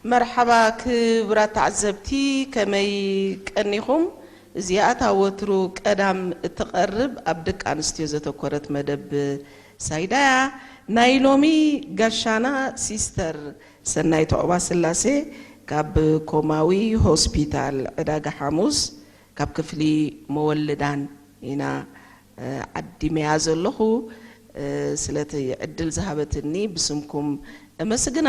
መርሓባ ክቡራት ተዓዘብቲ፣ ከመይ ቀኒኹም? እዚኣ እታ ወትሩ ቀዳም እትቐርብ ኣብ ደቂ ኣንስትዮ ዘተኮረት መደብ ሳይዳያ። ናይ ሎሚ ጋሻና ሲስተር ሰናይት ዑቕባስላሴ ካብ ኮማዊ ሆስፒታል ዕዳጋ ሓሙስ ካብ ክፍሊ መወልዳን ኢና ዓዲመያ ዘለኹ። ስለቲ ዕድል ዝሃበትኒ ብስምኩም እመስግና።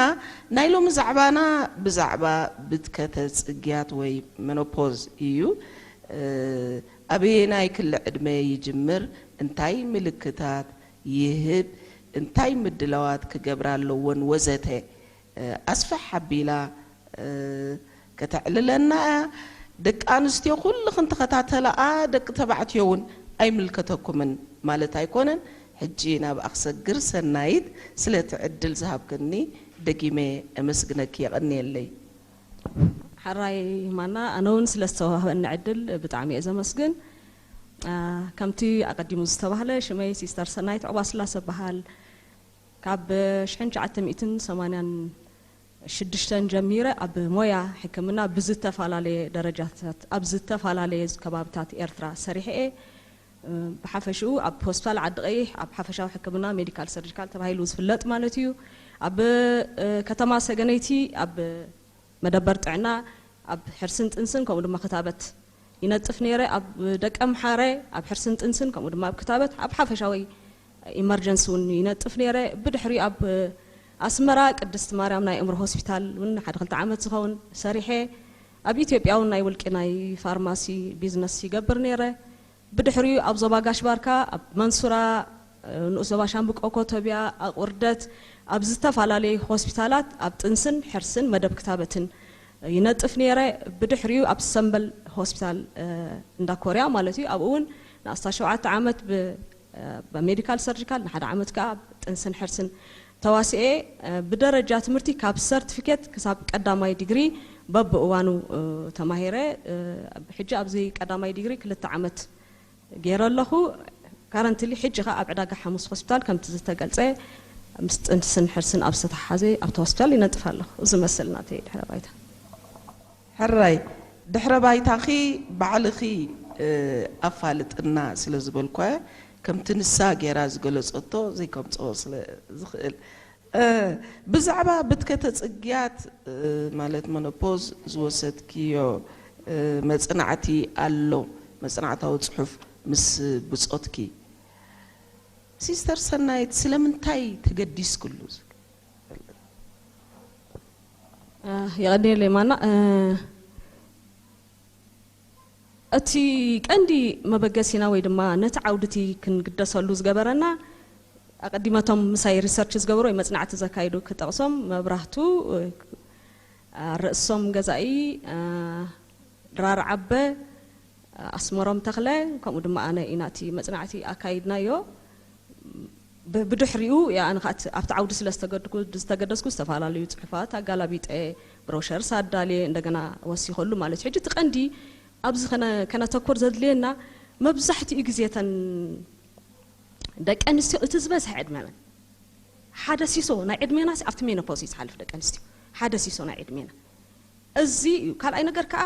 ናይ ሎሚ ዛዕባና ብዛዕባ ብትከተ ጽግያት ወይ መኖፖዝ እዩ። ኣበየናይ ክሊ ዕድመ ይጅምር? እንታይ ምልክታት ይህብ? እንታይ ምድላዋት ክገብራ ኣለወን? ወዘተ ኣስፍሕ ኣቢላ ከተዕልለና እያ። ደቂ ኣንስትዮ ኩልኽን ተኸታተላኣ፣ ደቂ ተባዕትዮ እውን ኣይምልከተኩምን ማለት ኣይኮነን። ሕጂ ናብኣ ክሰግር። ሰናይት፣ ስለቲ ዕድል ዝሃብክኒ ደጊመ እመስግነኪ። የቐንየለይ። ሕራይ ማና፣ ኣነ እውን ስለ ዝተዋህበኒ ዕድል ብጣዕሚ እየ ዘመስግን። ከምቲ ኣቐዲሙ ዝተባህለ፣ ሽመይ ሲስተር ሰናይት ዑቕባስላሰ እበሃል። ካብ ሽሕን ትሽዓተ ሚእትን ሰማንያን ሽዱሽተን ጀሚረ ኣብ ሞያ ሕክምና ብዝተፈላለየ ደረጃታት ኣብ ዝተፈላለየ ከባብታት ኤርትራ ሰሪሐ እየ። ብሓፈሽኡ ኣብ ሆስፒታል ዓዲ ቀይሕ ኣብ ሓፈሻዊ ሕክምና፣ ሜዲካል ሰርጂካል ተባሂሉ ዝፍለጥ ማለት እዩ፣ ኣብ ከተማ ሰገነይቲ ኣብ መደበር ጥዕና ኣብ ሕርስን ጥንስን ከምኡ ድማ ክታበት ይነጥፍ ነይረ። ኣብ ደቀምሓረ ኣብ ሕርስን ጥንስን ከምኡ ድማ ኣብ ክታበት ኣብ ሓፈሻዊ ኢመርጀንሲ እውን ይነጥፍ ነይረ። ብድሕሪኡ ኣብ ኣስመራ ቅድስቲ ማርያም ናይ ኣእምሮ ሆስፒታል እውን ሓደ ክልተ ዓመት ዝኸውን ሰሪሐ። ኣብ ኢትዮጵያ እውን ናይ ውልቂ ናይ ፋርማሲ ቢዝነስ ይገብር ነይረ። ብድሕሪኡ ኣብ ዞባ ጋሽ ባርካ፣ ኣብ መንሱራ፣ ንኡስ ዞባ ሻምብቆ፣ ኮቶቢያ፣ ኣቑርደት፣ ኣብ ዝተፈላለዩ ሆስፒታላት ኣብ ጥንስን ሕርስን መደብ ክታበትን ይነጥፍ ነይረ። ብድሕሪኡ ኣብ ሰምበል ሆስፒታል እንዳ ኮርያ ማለት እዩ። ኣብኡ እውን ንኣስታት ሸውዓተ ዓመት ብሜዲካል ሰርጂካል፣ ንሓደ ዓመት ከዓ ኣብ ጥንስን ሕርስን ተዋሲኤ። ብደረጃ ትምህርቲ ካብ ሰርቲፊኬት ክሳብ ቀዳማይ ዲግሪ በብእዋኑ ተማሂረ። ሕጂ ኣብዚ ቀዳማይ ዲግሪ ክልተ ዓመት ገይረ ኣለኹ። ካረንትሊ ሕጂ ኸዓ ኣብ ዕዳጋ ሓሙስ ሆስፒታል ከምቲ ዝተገልጸ ምስ ጥንስን ሕርስን ኣብ ዝተተሓሓዘ ኣብቲ ሆስፒታል ይነጥፍ ኣለኹ። እዚ መስል ናተይ ድሕረ ባይታ። ሕራይ፣ ድሕረ ባይታኺ ባዕልኺ ኣፋልጥና ስለ ዝበልኳ፣ ከምቲ ንሳ ገይራ ዝገለጸቶ ዘይከምጽኦ ስለ ዝኽእል፣ ብዛዕባ ብትከተ ጽግያት ማለት መኖፖዝ ዝወሰድክዮ መጽናዕቲ ኣሎ፣ መጽናዕታዊ ጽሑፍ ምስ ብጾትኪ። ሲስተር ሰናይት ስለምንታይ ተገዲስክሉ? የቐንየለይ ማና። እቲ ቀንዲ መበገሲና ወይ ድማ ነቲ ዓውዲ እቲ ክንግደሰሉ ዝገበረና፣ ኣቐዲመቶም ምሳይ ሪሰርች ዝገበሩ ወይ መጽናዕቲ ዘካይዱ ክጠቕሶም፣ መብራህቱ፣ ርእሶም ገዛኢ፣ ድራር ዓበ፣ ኣስመሮም ተኽለ፣ ከምኡ ድማ ኣነ ኢና እቲ መጽናዕቲ ኣካይድናዮ። ብድሕሪኡ ኣብቲ ዓውዲ ስለ ዝተገደስኩ ዝተፈላለዩ ፅሑፋት ኣጋላቢጠ፣ ብሮሸርስ ኣዳልየ፣ እንደገና ወሲኸሉ ማለት እዩ። ሕጂ እቲ ቀንዲ ኣብዚ ከነተኮር ዘድልየና፣ መብዛሕትኡ ግዜ እተን ደቂ ኣንስትዮ እቲ ዝበዝሐ ዕድመ መን ሓደ ሲሶ ናይ ዕድሜና ኣብቲ ሜኖፖዝ እዩ ዝሓልፍ። ደቂ ኣንስትዮ ሓደ ሲሶ ናይ ዕድሜና እዚ እዩ። ካልኣይ ነገር ከዓ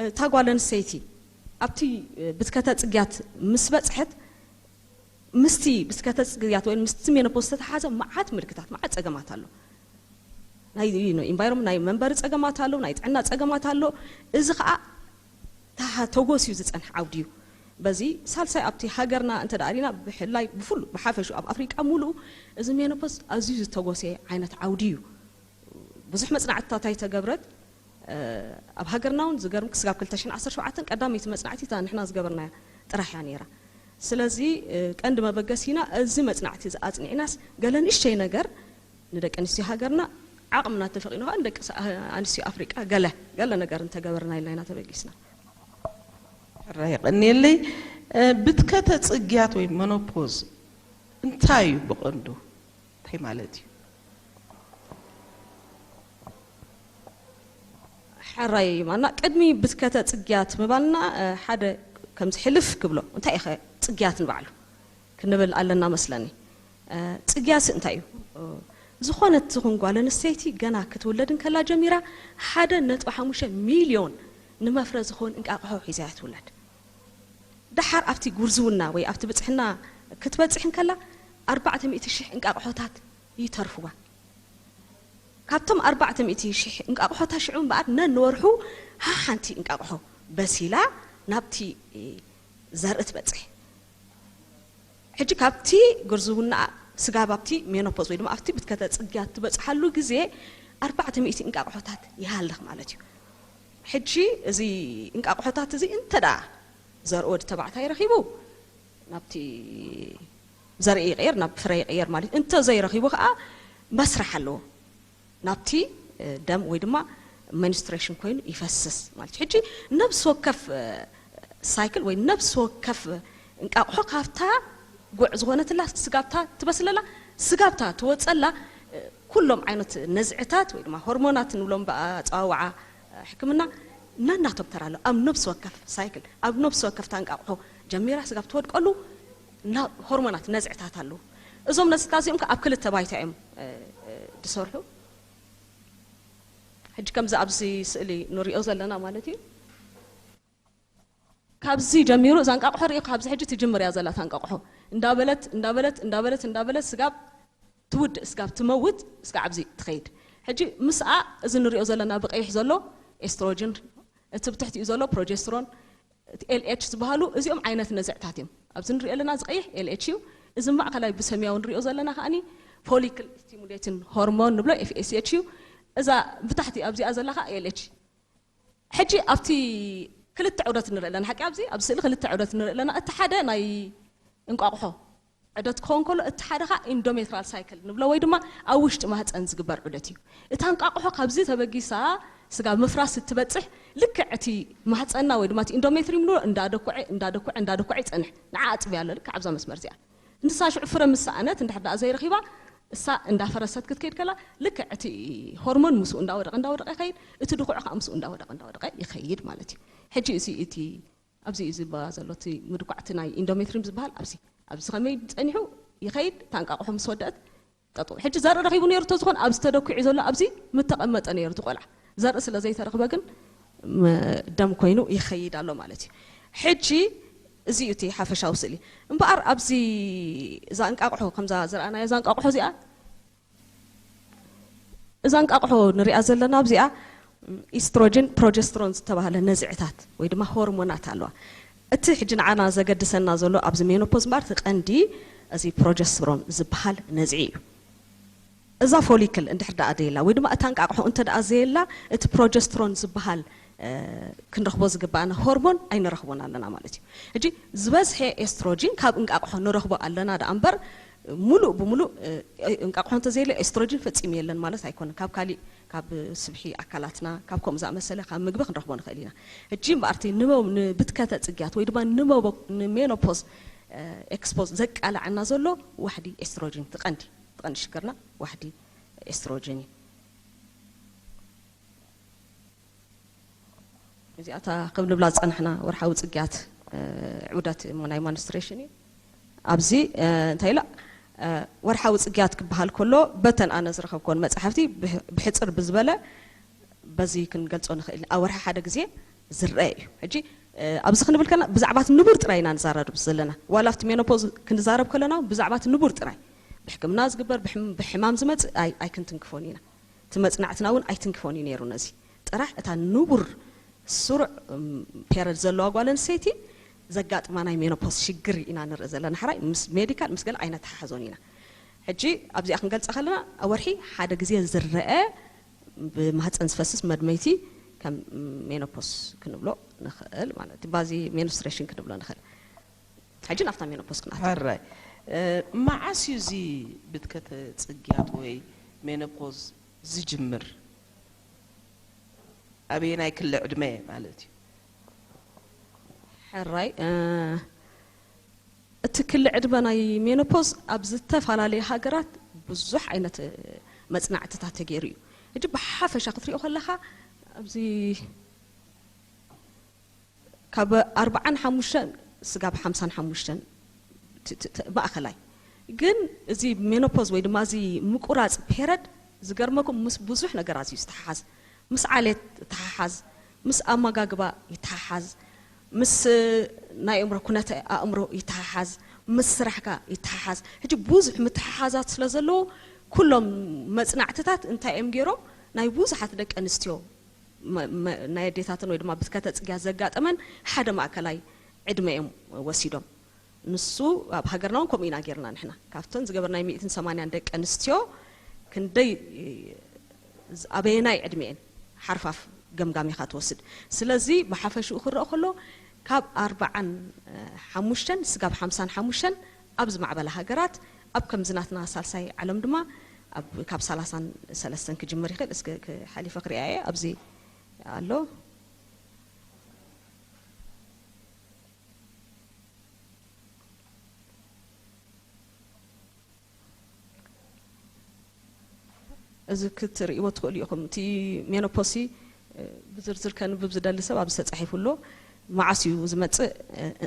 እታ ጓል ኣንስተይቲ ኣብቲ ብትከተ ፅግያት ምስ በፅሐት ምስቲ ብትከተ ፅግያት ወይ ምስቲ ሜኖፖዝ ዝተተሓዘ መዓት ምልክታት መዓት ፀገማት ኣሎ። ናይ ኢንቫይሮንመንት ናይ መንበሪ ፀገማት ኣሎ፣ ናይ ጥዕና ፀገማት ኣሎ። እዚ ከዓ ተጎስዩ ዝፀንሕ ዓውዲ እዩ። በዚ ሳልሳይ ኣብቲ ሃገርና እንተ ደኣ ሪና ብሕላይ ብፍሉ ብሓፈሹ ኣብ ኣፍሪቃ ሙሉኡ እዚ ሜኖፖዝ ኣዝዩ ዝተጎስየ ዓይነት ዓውዲ እዩ። ብዙሕ መጽናዕትታት ኣይተገብረት። ኣብ ሃገርና እውን ዝገርም ክስጋብ ክልተ ሽሕን ዓሰርተ ሸውዓተን ቀዳመይቲ መጽናዕቲ እታ ንሕና ዝገበርናያ ጥራሕ እያ ነይራ። ስለዚ ቀንዲ መበገሲና እዚ መጽናዕቲ እዚ ኣጽኒዕናስ ገለ ንእሽተይ ነገር ንደቂ ኣንስትዮ ሃገርና ዓቕምና ተፈቒዱ ከዓ ንደቂ ኣንስትዮ ኣፍሪቃ ገለ ገለ ነገር እንተገበርና ኢልና ኢና ተበጊስና። ሕራይ የቐንየለይ። እ፣ ብትከተ ጽግያት ወይ መኖፖዝ እንታይ እዩ ብቐንዱ? እንታይ ማለት እዩ? ሕራይ ማና፣ ቅድሚ ብትከተ ጽግያት ምባልና፣ እ፣ ሓደ ከምዚ ሕልፍ ክብሎ፣ እንታይ ኢኸ ጽግያት ንባዕሉ ክንብል ኣለና መስለኒ። እ፣ ጽግያት እንታይ እዩ? እ፣ ዝኾነት ትኹን ጓል ኣንስተይቲ ገና ክትውለድ እንከላ ጀሚራ ሓደ ነጥቢ ሓሙሽተ ሚልዮን ንመፍረ ዝኸውን እንቃቕሖ ሒዛ እያ ትውለድ። ደሓር ኣብቲ ጉርዝውና ወይ ኣብቲ ብጽሕና ክትበጽሕ እንከላ ኣርባዕተ ሚእቲ ሽሕ እንቃቕሖታት ይተርፍዋ። ካብቶም ኣርባዕተ ሚእቲ ሽሕ እንቃቕሖታት ሽዑ እምበኣር ነንወርሑ ሓንቲ እንቃቕሖ በሲላ ናብቲ ዘርኢ ትበጽሕ። ሕጂ ካብቲ ጉርዝውና ስጋብ ኣብቲ ሜኖፖዝ ወይ ድማ ኣብቲ ብትከተ ጽግያት ትበጽሓሉ ግዜ ኣርባዕተ ሚእቲ እንቃቕሖታት ይሃልኽ ማለት እዩ። ሕጂ እዚ እንቃቕሖታት እዚ እንተ ደኣ ዘርኢ ወዲ ተባዕታይ ረኺቡ ናብቲ ዘርኢ ይቕየር ናብ ፍረ ይቕየር ማለት እዩ። እንተ ዘይረኺቡ ከዓ መስርሕ ኣለዎ። ናብቲ ደም ወይ ድማ መንስትሬሽን ኮይኑ ይፈስስ ማለት እዩ። ሕጂ ነብሲ ወከፍ ሳይክል ወይ ነብሲ ወከፍ እንቃቕሖ ካብታ ጉዕ ዝኾነትላ ስጋብታ ትበስለላ፣ ስጋብታ ትወፀላ፣ ኩሎም ዓይነት ነዝዕታት ወይ ድማ ሆርሞናት ንብሎም ብኣፀዋውዓ ሕክምና ነናቶም ተራ ኣሎ። ኣብ ነብሲ ወከፍ ሳይክል ኣብ ነብሲ ወከፍ ታንቃቕሖ ጀሚራ ስጋብ ትወድቀሉ ና- ሆርሞናት ነዝዕታት ኣለዉ። እዞም ነዝዕታት እዚኦም ከ ኣብ ክልተ ባይታ እዮም እ፣ እ፣ ዝሰርሑ። ሕጂ ከምዚ ኣብዚ ስእሊ ንሪኦ ዘለና ማለት እዩ። ካብዚ ጀሚሩ እዛ እንቃቕሖ ሪኦ ካብዚ ሕጂ ትጅምር እያ ዘላ እታ እንቃቕሖ እንዳበለት እንዳበለት እንዳበለት እንዳበለት ስጋብ ትውድእ ስጋብ ትመውት ስጋብ ኣብዚ ትኸይድ። ሕጂ ምስኣ እዚ ንሪኦ ዘለና ብቀይሕ ዘሎ ኤስትሮጅን፣ እቲ ብትሕቲኡ ዘሎ ፕሮጀስትሮን፣ እቲ ኤል ኤች ዝበሃሉ እዚኦም ዓይነት ነዝዕታት እዮም። ኣብዚ ንሪኦ ዘለና እዚ ቀይሕ ኤል ኤች እዩ። እዚ ማእከላይ ብሰማያዊ ንሪኦ ዘለና ከዓኒ ፎሊክል ስቲሙሌትን ሆርሞን ንብሎ ኤፍ ኤስ ኤች እዩ። እዛ ብታሕቲ ኣብዚኣ ዘላ ከዓ ኤል ኤች። ሕጂ ኣብቲ ክልተ ዑደት ንርኢ ኣለና። ሓቂ ኣብዚ ኣብዚ ስእሊ ክልተ ዑደት ንርኢ ኣለና። እቲ ሓደ ናይ እንቋቑሖ ዑደት ክኸውን ከሎ እቲ ሓደ ከዓ ኢንዶሜትራል ሳይክል ንብሎ ወይ ድማ ኣብ ውሽጢ ማህፀን ዝግበር ዑደት እዩ። እታ እንቋቑሖ ካብዚ ተበጊሳ ስጋ ምፍራስ እትበፅሕ ልክዕ እቲ ማህፀንና ወይ ድማ እቲ ኢንዶሜትሪም ንብሎ እንዳደኩዐ እንዳደኩዐ እንዳደኩዐ ይፀንሕ። ንዓ ኣፅብያ ኣሎ ልክዕ ኣብዛ መስመር እዚኣ። ንሳ ሽዑ ፍረ ምስ ሰኣነት እንድሕር ደኣ ዘይረኺባ እሳ እንዳፈረሰት ክትከይድ ከላ ልክዕ እቲ ሆርሞን ምስኡ እንዳወደቐ እንዳወደቐ ይኸይድ፣ እቲ ድኹዕ ከዓ ምስኡ እንዳወደቐ እንዳወደቐ ይኸይድ ማለት እዩ። ሕጂ እዚ እቲ ኣብዚ እዩ ዝባ ዘሎ እቲ ምድኳዕ እቲ ናይ ኢንዶሜትሪም ዝበሃል ኣብዚ ኣብዚ ከመይ ጸኒሑ ይኸይድ ታንቃቕሖ ምስ ወደአት ጠጡ ሕጂ ዘርኢ ረኺቡ ነይሩ ተዝኾን ኣብዚ ተደኩዑ ዘሎ ኣብዚ ምተቐመጠ ነይሩ እቲ ቆልዓ ዘርኢ ስለ ዘይተረኽበ ግን ደም ኮይኑ ይኸይድ ኣሎ ማለት እዩ። ሕጂ እዚ እዩ እቲ ሓፈሻዊ ስእሊ እምበኣር ኣብዚ እዛ እንቃቕሖ ከምዛ ዝረኣናዮ እዛ እንቃቕሖ እዚኣ እዛ እንቃቕሖ ንሪኣ ዘለና ኣብዚኣ ኢስትሮጅን ፕሮጀስትሮን ዝተባህለ ነዝዕታት ወይ ድማ ሆርሞናት ኣለዋ። እቲ ሕጂ ንዓና ዘገድሰና ዘሎ ኣብዚ ሜኖፖዝ እምበኣር እቲ ቀንዲ እዚ ፕሮጀስትሮን ዝበሃል ነዝዒ እዩ። እዛ ፎሊክል እንድሕር ደኣ ዘየላ ወይ ድማ እታ እንቃቕሖ እንተ ደኣ ዘየላ እቲ ፕሮጀስትሮን ዝበሃል ክንረኽቦ ዝግባኣና ሆርሞን ኣይንረኽቦን ኣለና ማለት እዩ። ሕጂ ዝበዝሐ ኤስትሮጂን ካብ እንቃቕሖ ንረኽቦ ኣለና ደኣ እምበር ሙሉእ ብሙሉእ እንቃቕሖ እንተዘየለ ኤስትሮጂን ፈጺሙ የለን ማለት ኣይኮነን። ካብ ካሊእ ካብ ስብሒ ኣካላትና ካብ ከምኡ ዝኣመሰለ ካብ ምግቢ ክንረኽቦ ንኽእል ኢና። ሕጂ እምበኣር እቲ ንመው ንብትከተ ጽግያት ወይ ድማ ንመቦ ንሜኖፖዝ ኤክስፖዝ ዘቃልዓና ዘሎ ዋሕዲ ኤስትሮጂን ትቐንዲ ትቐንዲ ሽግርና ዋሕዲ ኤስትሮጂን እዩ። እዚኣታ ከም ንብላ ዝጸናሕና ወርሓዊ ጽግያት ዑደት እሞ ናይ ማንስትሬሽን እዩ። ኣብዚ እንታይ ኢላ ወርሓዊ ጽግያት ክበሃል ከሎ በተን ኣነ ዝረኸብኮን መጻሕፍቲ ብሕጽር ብዝበለ በዚ ክንገልጾ ንኽእል ኣብ ወርሒ ሓደ ግዜ ዝረአ እዩ። ሕጂ ኣብዚ ክንብል ከለና ብዛዕባ እቲ ንቡር ጥራይ ኢና ንዛረብ ዘለና ዋላ ኣብቲ ሜኖፖዝ ክንዛረብ ከለና ብዛዕባ እቲ ንቡር ጥራይ ብሕክምና ዝግበር ብሕማም ዝመጽእ ኣይክንትንክፎን ኢና። እቲ መጽናዕትና እውን ኣይትንክፎን እዩ ነይሩ ነዚ ጥራሕ እታ ንቡር ስሩዕ ፔረድ ዘለዋ ጓል ኣንስተይቲ ዘጋጥማ ናይ ሜኖፖስ ሽግር ኢና ንርኢ ዘለና ሕራይ ምስ ሜዲካል ምስ ገለ ኣይነተሓሕዞን ኢና። ሕጂ ኣብዚኣ ክንገልፃ ከለና ኣብ ወርሒ ሓደ ግዜ ዝረአ ብማህፀን ዝፈስስ መድመይቲ ከም ሜኖፖስ ክንብሎ ንኽእል ማለት እዩ። ባዚ ሜንስትሬሽን ክንብሎ ንኽእል። ሕጂ ናብታ ሜኖፖስ ክንኣቱ። ሕራይ መዓስ እዩ እዚ ብትከተ ፅግያት ወይ ሜኖፖዝ ዝጅምር? ኣበየናይ ክሊ ዕድመ ማለት እዩ? ሕራይ እቲ ክሊ ዕድመ ናይ ሜኖፖዝ ኣብ ዝተፈላለየ ሃገራት ብዙሕ ዓይነት መጽናዕትታት ተገይሩ እዩ። ሕጂ ብሓፈሻ ክትሪኦ ከለኻ ኣብዚ ካብ ኣርባዓን ሓሙሽተን ስጋብ ሓምሳን ሓሙሽተን ማእኸላይ። ግን እዚ ሜኖፖዝ ወይ ድማ እዚ ምቁራፅ ፔረድ ዝገርመኩም ምስ ብዙሕ ነገራት እዩ ዝተሓሓዝ። ምስ ዓሌት ይተሓሓዝ፣ ምስ ኣመጋግባ ይተሓሓዝ፣ ምስ ናይ ኣእምሮ ኩነተ ኣእምሮ ይተሓሓዝ፣ ምስ ስራሕካ ይተሓሓዝ። ሕጂ ብዙሕ ምትሕሓዛት ስለ ዘለዎ ኩሎም መፅናዕትታት እንታይ እዮም ገይሮም? ናይ ብዙሓት ደቂ ኣንስትዮ ናይ ኣዴታተን ወይ ድማ ብትከተ ፅግያት ዘጋጠመን ሓደ ማእከላይ ዕድመ እዮም ወሲዶም። ንሱ ኣብ ሃገርና እውን ከምኡ ኢና ጌርና ንሕና። ካብተን ዝገበርናይ ሚእትን ሰማንያን ደቂ ኣንስትዮ ክንደይ ኣበየናይ ዕድመኤን ሓርፋፍ ገምጋም ኢኻ ትወስድ። ስለዚ ብሓፈሽኡ ክረአ ከሎ ካብ ኣርባዓን ሓሙሽተን ስጋብ ሓምሳን ሓሙሽተን ኣብ ዝማዕበላ ሃገራት፣ ኣብ ከምዚ ናትና ሳልሳይ ዓለም ድማ ኣብ ካብ ሰላሳን ሰለስተን ክጅምር ይኽእል። እስከ ሓሊፈ ክሪኣየ ኣብዚ ኣሎ። እዚ ክትርእይዎ ትኽእሉ ኢኹም። እቲ ሜኖፖሲ ብዝርዝር ከንብብ ዝደሊ ሰብ ኣብዚ ተጻሒፉ ኣሎ። መዓስ እዩ ዝመጽእ?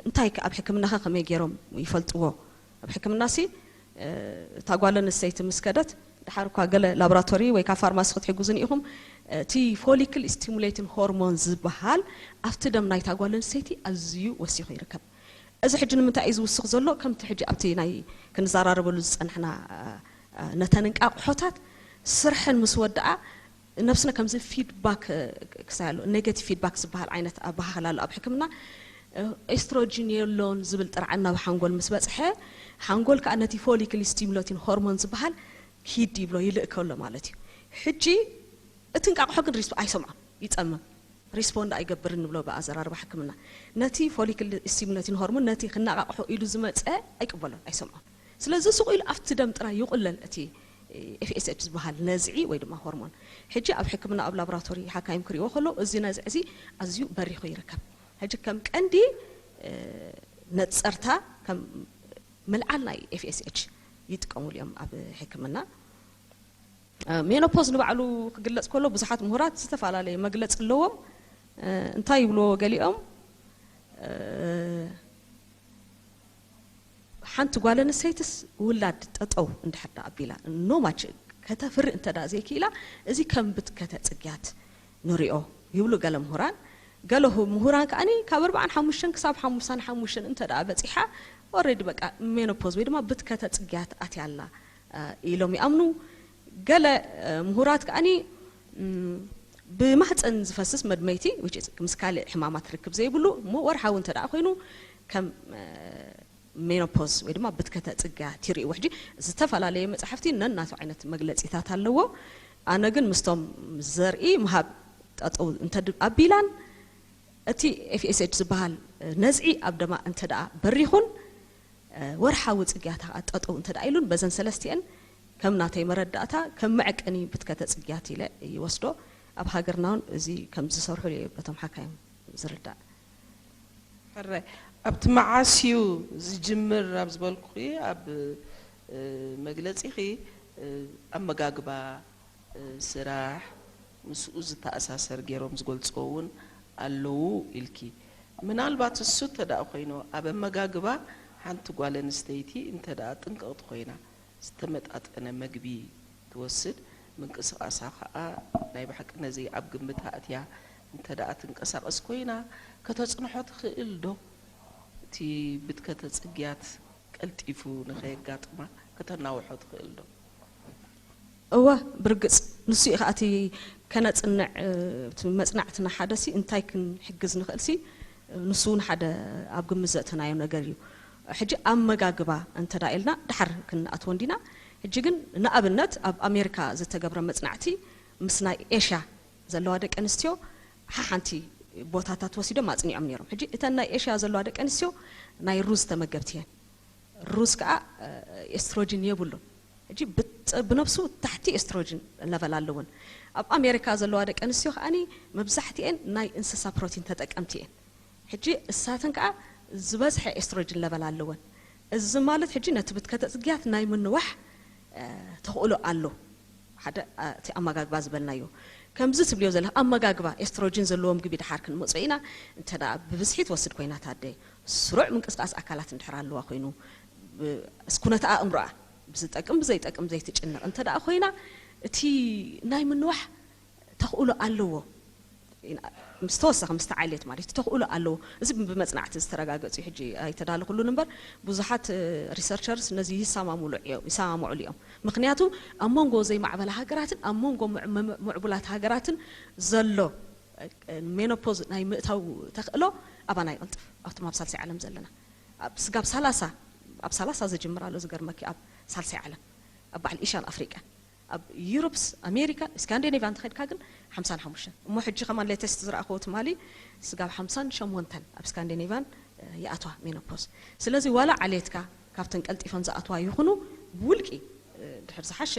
እንታይ ከ ኣብ ሕክምናኸ ከመይ ገይሮም ይፈልጥዎ? ኣብ ሕክምናሲ እታ ጓል ኣንስተይቲ ምስ ከደት፣ ድሓር እኳ ገለ ላቦራቶሪ ወይ ካብ ፋርማሲ ክትሕግዙኒ ኢኹም፣ እቲ ፎሊክል ስቲሙሌቲን ሆርሞን ዝበሃል ኣብቲ ደም ናይታ ጓል ኣንስተይቲ ኣዝዩ ወሲኹ ይርከብ። እዚ ሕጂ ንምንታይ እዩ ዝውስኽ ዘሎ? ከምቲ ሕጂ ኣብቲ ናይ ክንዘራረበሉ ዝጸናሕና ነተን እንቃቕሖታት ስርሐን ምስ ወድኣ ነብስና ከምዚ ፊድባክ ክሳይ ኣሎ፣ ኔጋቲቭ ፊድባክ ዝበሃል ዓይነት ኣበሃህላ ኣሎ ኣብ ሕክምና። ኤስትሮጂን የሎን ዝብል ጥርዓን ናብ ሓንጎል ምስ በጽሐ፣ ሓንጎል ከኣ ነቲ ፎሊክል ስቲሙሌቲን ሆርሞን ዝበሃል ኪድ ይብሎ፣ ይልእከሎ ማለት እዩ። ሕጂ እቲ እንቃቕሖ ግን ሪስፖ-፣ ኣይሰምዖን፣ ይጸምም። ሪስፖንድ ኣይገብርን ንብሎ ብኣዘራርባ ሕክምና። ነቲ ፎሊክል ስቲሙሌቲን ሆርሞን ነቲ ክነቓቕሖ ኢሉ ዝመጸ ኣይቅበሎን፣ ኣይሰምዖን። ስለዚ ስቕ ኢሉ ኣብቲ ደም ጥራይ ይቑለል እቲ ኤፍ ኤስ ኤች ዝበሃል ነዝዒ ወይ ድማ ሆርሞን። ሕጂ ኣብ ሕክምና ኣብ ላቦራቶሪ ሓካይም ክርእይዎ ከለዉ እዚ ነዝዒ እዚ ኣዝዩ በሪኹ ይርከብ። ሕጂ ከም ቀንዲ ነጸርታ ከም ምልዓል ናይ ኤፍ ኤስ ኤች ይጥቀሙሉ እዮም ኣብ ሕክምና። ሜኖፖዝ ንባዕሉ ክግለጽ ከሎ ብዙሓት ምሁራት ዝተፈላለየ መግለጺ ኣለዎም። እንታይ ይብልዎ ገሊኦም? ሓንቲ ጓል ኣንስተይትስ ውላድ ጠጠው እንድሕር ደኣ ኣቢላ ኖማች ከተፍሪ እንተ ደኣ ዘይክኢላ፣ እዚ ከም ብትከተ ጽግያት ንሪኦ ይብሉ ገለ ምሁራን። ገለ ሁ-፣ ምሁራን ከኣኒ ካብ ኣርባዓን ሓሙሽተን ክሳብ ሓምሳን ሓሙሽተን እንተ ደኣ በጺሓ፣ ኦልሬዲ በቃ ሜኖፖዝ ወይ ድማ ብትከተ ጽግያት ኣትያ ኣላ ኢሎም ይኣምኑ። ገለ ምሁራት ከኣኒ ብማህፀን ዝፈስስ መድመይቲ፣ ምስ ካልእ ሕማማት ርክብ ዘይብሉ እሞ ወርሓዊ እንተ ደኣ ኮይኑ ከም ሜኖፖዝ ወይ ድማ ብትከተ ፅግያት ይርእይዎ። ሕጂ ዝተፈላለየ መፅሓፍቲ ነናቱ ዓይነት መግለፂታት ኣለዎ። ኣነ ግን ምስቶም ዘርኢ ምሃብ ጠጠው እንተ ኣቢላን እቲ ኤፍ ኤስ ኤች ዝበሃል ነዝዒ ኣብ ደማ እንተ ደኣ በሪኹን ወርሓዊ ጽግያታ ከኣ ጠጠው እንተ ደኣ ኢሉን፣ በዘን ሰለስቲኤን ከም ናተይ መረዳእታ ከም መዐቀኒ ብትከተ ጽግያት ኢለ ይወስዶ። ኣብ ሃገርና እውን እዚ ከም ዝሰርሑሉ እዩ በቶም ሓካይም ዝርዳእ። ሕራይ፣ ኣብቲ መዓስ እዩ ዝጅምር ኣብ ዝበልኩኺ፣ ኣብ መግለጺኺ ኣመጋግባ፣ ስራሕ ምስኡ ዝተኣሳሰር ገይሮም ዝገልጽዎ እውን ኣለዉ ኢልኪ። ምናልባት እሱ እንተ ደኣ ኮይኑ፣ ኣብ ኣመጋግባ ሓንቲ ጓል ኣንስተይቲ እንተ ደኣ ጥንቅቕቲ ኮይና፣ ዝተመጣጠነ መግቢ ትወስድ፣ ምንቅስቓሳ ኸኣ ናይ ብሓቂ ነዚ ኣብ ግምት ኣእትያ እንተ ደኣ ትንቀሳቐስ ኮይና፣ ከተጽንሖ ትኽእል ዶ? እቲ ብትከተ ጽግያት ቀልጢፉ ንኸየጋጥማ ከተናውሖ ትኽእል ዶ? እወ፣ ብርግጽ ንሱ እዩ ከኣ እቲ ከነጽንዕ፣ እቲ መጽናዕትና ሓደሲ እንታይ ክንሕግዝ ንኽእልሲ ንሱ እውን ሓደ ኣብ ግምት ዘእተናዮ ነገር እዩ። ሕጂ ኣመጋግባ እንተ ደኣ ኢልና ደሓር ክንኣትዎ እንዲና። ሕጂ ግን ንኣብነት ኣብ ኣሜሪካ ዝተገብረ መጽናዕቲ ምስ ናይ ኤሽያ ዘለዋ ደቂ ኣንስትዮ ሓሓንቲ ቦታታት ወሲዶም ኣጽኒዖም ነይሮም። ሕጂ እተን ናይ ኤሽያ ዘለዋ ደቂ ኣንስትዮ ናይ ሩዝ ተመገብቲ እየን። ሩዝ ከኣ ኤስትሮጅን የብሉን። ሕጂ ብነብሱ ታሕቲ ኤስትሮጅን ለቨል ኣለውን። ኣብ ኣሜሪካ ዘለዋ ደቂ ኣንስትዮ ከኣኒ መብዛሕትኤን ናይ እንስሳ ፕሮቲን ተጠቀምቲ እየን። ሕጂ እሳተን ከዓ ዝበዝሐ ኤስትሮጅን ለበል ኣለወን። እዚ ማለት ሕጂ ነቲ ብትከተ ጽግያት ናይ ምንዋሕ ተኽእሎ ኣሎ። ሓደ እቲ ኣመጋግባ ዝበልናዮ። ከምዚ ትብልዮ ዘለኽ ኣመጋግባ ኤስትሮጅን ዘለዎም ግቢ ድሓር ክንመጾ ኢና። እንተ ደኣ ብብዝሒ ትወስድ ኮይና ታደ፣ ስሩዕ ምንቅስቃስ ኣካላት እንድሕር ኣለዋ ኮይኑ፣ ምስ ኩነታ ኣእምሮኣ ብዝጠቅም ብዘይጠቅም ዘይትጭነቕ እንተ ደኣ ኮይና፣ እቲ ናይ ምንዋሕ ተኽእሎ ኣለዎ። ምስ ተወሰኸ ምስ ተዓልየት ማለት ተኽእሎ ኣለዎ። እዚ ብመጽናዕቲ ዝተረጋገጹ ሕጂ ኣይተዳለኹሉን እምበር ብዙሓት ሪሰርቸርስ ነዚ ይሰማምሉ እዮም ይሰማምዑሉ እዮም። ምክንያቱ ኣብ መንጎ ዘይማዕበላ ሃገራትን ኣብ መንጎ ምዕቡላት ሃገራትን ዘሎ ሜኖፖዝ ናይ ምእታው ተኽእሎ ኣባና ይቕልጥፍ። ኣብቶም ኣብ ሳልሳይ ዓለም ዘለና ኣብ ስጋብ ሰላሳ ኣብ ሰላሳ ዝጅምር ኣሎ ዝገርመኪ ኣብ ሳልሳይ ዓለም ኣብ ባዕል ኢሻን ኣፍሪቃን ኣብ ዩሮፕስ ኣሜሪካ ስካንዲኔቪያ እንተኸድካ ግን ሓምሳን ሓሙሽተን እሞ ሕጂ ከማን ሌተስት ዝረኣኽዎ ትማሊ ስጋብ ሓምሳን ሸሞንተን ኣብ ስካንዲኔቪያን ይኣትዋ ሜኖፖዝ። ስለዚ ዋላ ዓሌትካ ካብተን ቀልጢፈን ዝኣትዋ ይኹኑ ብውልቂ ድሕር ዝሓሸ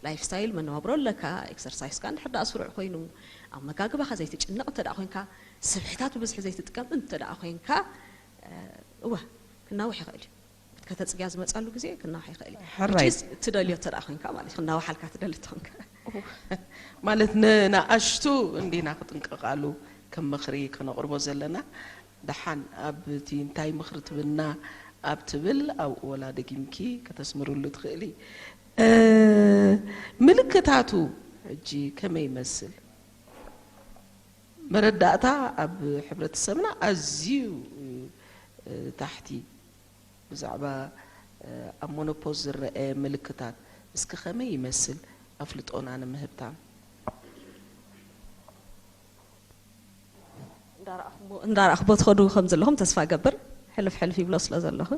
ላይፍ ስታይል መነባብሮ ኣለካ ኤክሰርሳይስካ እንድሕር ደኣ ስሩዕ ኮይኑ ኣብ መጋግባኻ ዘይትጭነቕ እንተ ደኣ ኮይንካ ስብሕታት ብብዝሒ ዘይትጥቀም እንተ ደኣ ኮይንካ እወ ክናውሕ ይኽእል እዩ። ከተጽግያ ዝመጻሉ ግዜ ክናውሕ ይኽእል እዩ። ሕራይ። Which is ትደልዮ እንተ ደኣ ኮይንካ ማለት እዩ። ክናውሓልካ ትደሊ እንተ ኮይንካ። ማለት ንኣሽቱ እንዲና ክጥንቀቓሉ ከም ምኽሪ ከነቕርቦ ዘለና። ደሓን ኣብ እቲ እንታይ ምኽሪ ትብና ኣብ ትብል ኣብኡ ወላ ደጊምኪ ከተስምርሉ ትኽእሊ። ምልክታቱ ሕጂ ከመይ ይመስል? መረዳእታ ኣብ ሕብረተሰብና ኣዝዩ ታሕቲ ብዛዕባ ኣብ ሞኖፖዝ ዝረአ ምልክታት እስኪ ከመይ ይመስል ኣፍልጦና ንምህብታም። እንዳረኣኽቦ ትኸዱ ከም ዘለኹም ተስፋ ገብር ሕልፍ ሕልፍ ይብሎ ስለ ዘለኹ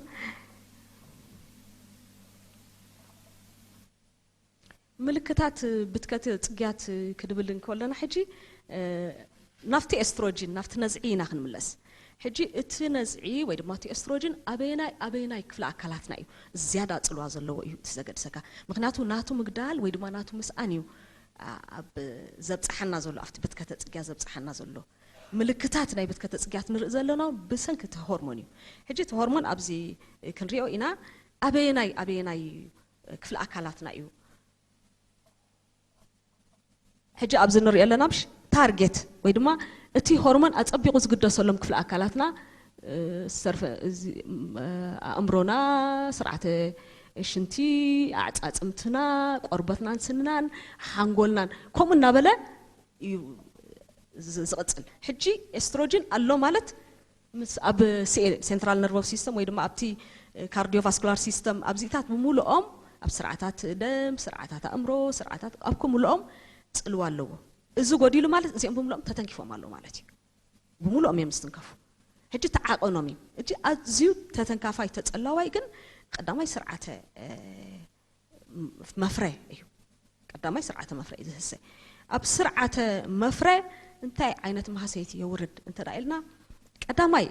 ምልክታት ብትከት ጽግያት ክድብል እንከለና ሕጂ ናብቲ ኤስትሮጂን ናብቲ ነዝዒ ኢና ክንምለስ። ሕጂ እቲ ነዝዒ ወይ ድማ እቲ ኤስትሮጂን ኣበየናይ ኣበየናይ ክፍለ ኣካላትና እዩ ዝያዳ ጽልዋ ዘለዎ እዩ እቲ ዘገድሰካ። ምክንያቱ ናቱ ምግዳል ወይ ድማ ናቱ ምስኣን እዩ ኣብ ዘብጽሓና ዘሎ ኣብቲ ብትከተ ጽግያ ዘብጽሓና ዘሎ ምልክታት ናይ ብትከተ ጽግያት ንርኢ ዘለና ብሰንኪ እቲ ሆርሞን እዩ። ሕጂ እቲ ሆርሞን ኣብዚ ክንሪኦ ኢና ኣበየናይ ኣበየናይ ክፍለ ኣካላትና እዩ ሕጂ ኣብዚ ንሪኦ ኣለና ምሽ ታርጌት ወይ ድማ እቲ ሆርሞን ኣጸቢቑ ዝግደሰሎም ክፍለ ኣካላትና ሰርፈ ኣእምሮና ስርዓተ ሽንቲ ኣዕጻጽምትና ቆርበትናን ስንናን ሓንጎልናን ከምኡ እናበለ እዩ ዝቕጽል ሕጂ ኤስትሮጅን ኣሎ ማለት ምስ ኣብ ሴንትራል ነርቨስ ሲስተም ወይ ድማ ኣብቲ ካርዲዮቫስኩላር ሲስተም ኣብዚታት ብምሉኦም ኣብ ስርዓታት ደም ስርዓታት ኣእምሮ ስርዓታት ኣብ ክምልኦም ጽልዋ ኣለዎ እዚ ጎዲሉ ማለት እዚኦም ብምሉኦም ተተንኪፎም ኣለዉ ማለት እዩ ብምሉኦም እዮም ዝትንከፉ ሕጂ ተዓቐኖም እዩ እቲ ኣዝዩ ተተንካፋይ ተጸላዋይ ግን ቀዳማይ ስርዓተ መፍረ እዩ ቀዳማይ ስርዓተ መፍረ እዩ ዝህሰ ኣብ ስርዓተ መፍረ እንታይ ዓይነት ማህሰይቲ የውርድ እንተ ኢልና ቀዳማይ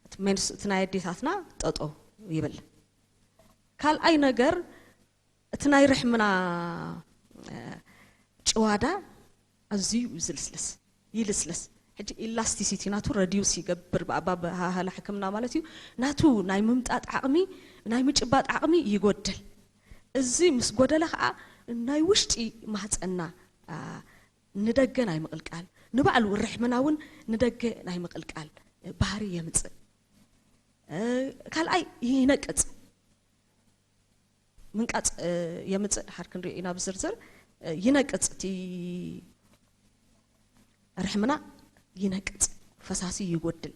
እቲ ናይ ኣዴታትና ጠጦ ይብል ካልኣይ ነገር እቲ ናይ ርሕምና ጭዋዳ ኣዝዩ ዝልስልስ ይልስልስ ሕጂ ኢላስቲሲቲ ናቱ ረዲዩስ ይገብር ብኣባ ብሃሃላ ሕክምና ማለት እዩ ናቱ ናይ ምምጣጥ ዓቕሚ ናይ ምጭባጥ ዓቕሚ ይጎድል እዚ ምስ ጎደለ ከዓ ናይ ውሽጢ ማህፀና ንደገ ናይ ምቕልቃል ንባዕሉ ርሕምና እውን ንደገ ናይ ምቕልቃል ባህሪ የምፅእ ካልኣይ ይነቅፅ ምንቃፅ የምፅእ ድሓር ክንሪኦ ኢና ብዝርዝር ይነቅፅ እቲ ርሕምና ይነቅፅ ፈሳሲ ይጎድል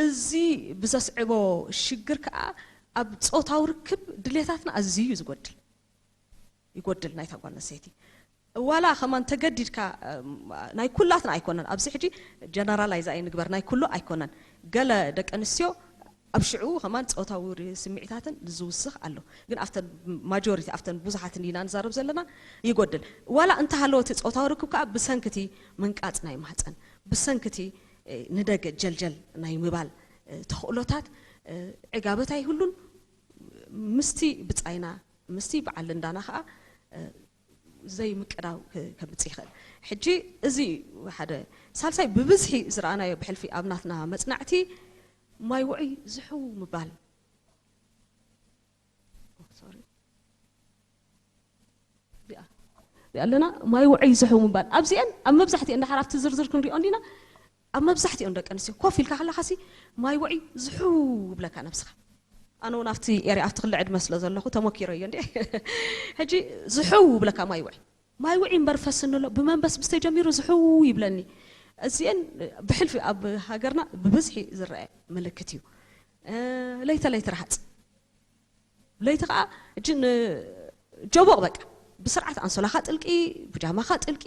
እዚ ብዘስዕቦ ሽግር ከዓ ኣብ ፆታዊ ርክብ ድሌታትና ኣዝዩ እዩ ዝጎድል ይጎድል ናይታ ጓል ኣንስተይቲ ዋላ ከማን ተገዲድካ ናይ ኩላትና ኣይኮነን ኣብዚ ሕጂ ጀነራላይዝ ኣይንግበር ናይ ኩሉ ኣይኮነን ገለ ደቂ ኣንስትዮ ኣብ ሽዑ ከማን ፆታዊ ስምዒታተን ዝውስኽ ኣሎ ግን ኣብተን ማጆሪቲ ኣብተን ብዙሓት እንዲና ንዛረብ ዘለና ይጎድል ዋላ እንተሃለወ እቲ ፆታዊ ርክብ ከዓ ብሰንክቲ ምንቃፅ ናይ ማህፀን ብሰንክቲ ንደገ ጀልጀል ናይ ምባል ተኽእሎታት ዕጋበት ኣይህሉን ምስቲ ብፃይና ምስቲ በዓል ልንዳና ከዓ ዘይምቅዳው ክ- ከምጽእ ይኽእል። ሕጂ እዚ ሓደ ሳልሳይ ብብዝሒ ዝረኣናዮ ብሕልፊ ኣብ ናትና መጽናዕቲ ማይ ውዑይ ዝሕው ምባል። ኦ፣ ሶሪ። እዚኣ፣ እዚኣ ኣለና፣ ማይ ውዑይ ዝሕው ምባል። ኣብዚአን ኣብ መብዛሕትኡ እንድሕር ኣብቲ ዝርዝር ክንሪኦ እንዲና፣ ኣብ መብዛሕትኡ ደቂ ኣንስትዮ ኮፍ ኢልካ ከለኻሲ ማይ ውዑይ ዝሕው ይብለካ ነብስኻ። ኣነ እውን ኣብቲ ኤርያ ኣብቲ ክሊ ዕድመ ስለ ዘለኹ ተመኪረዮ እንዲ ሕጂ ዝሕው ይብለካ ማይ ውዒ። ማይ ውዒ እምበር ፈስኒ ኣሎ፣ ብመንበስበስ ተጀሚሩ ዝሕው ይብለኒ። እዚአን ብሕልፊ ኣብ ሃገርና ብብዝሒ ዝረአ ምልክት እዩ። ለይተ ለይተ ረሃፅ፣ ለይቲ ከዓ እጂ ጀቦቕ በቃ ብስርዓት ኣንሶላኻ ጥልቂ፣ ብጃማኻ ጥልቂ፣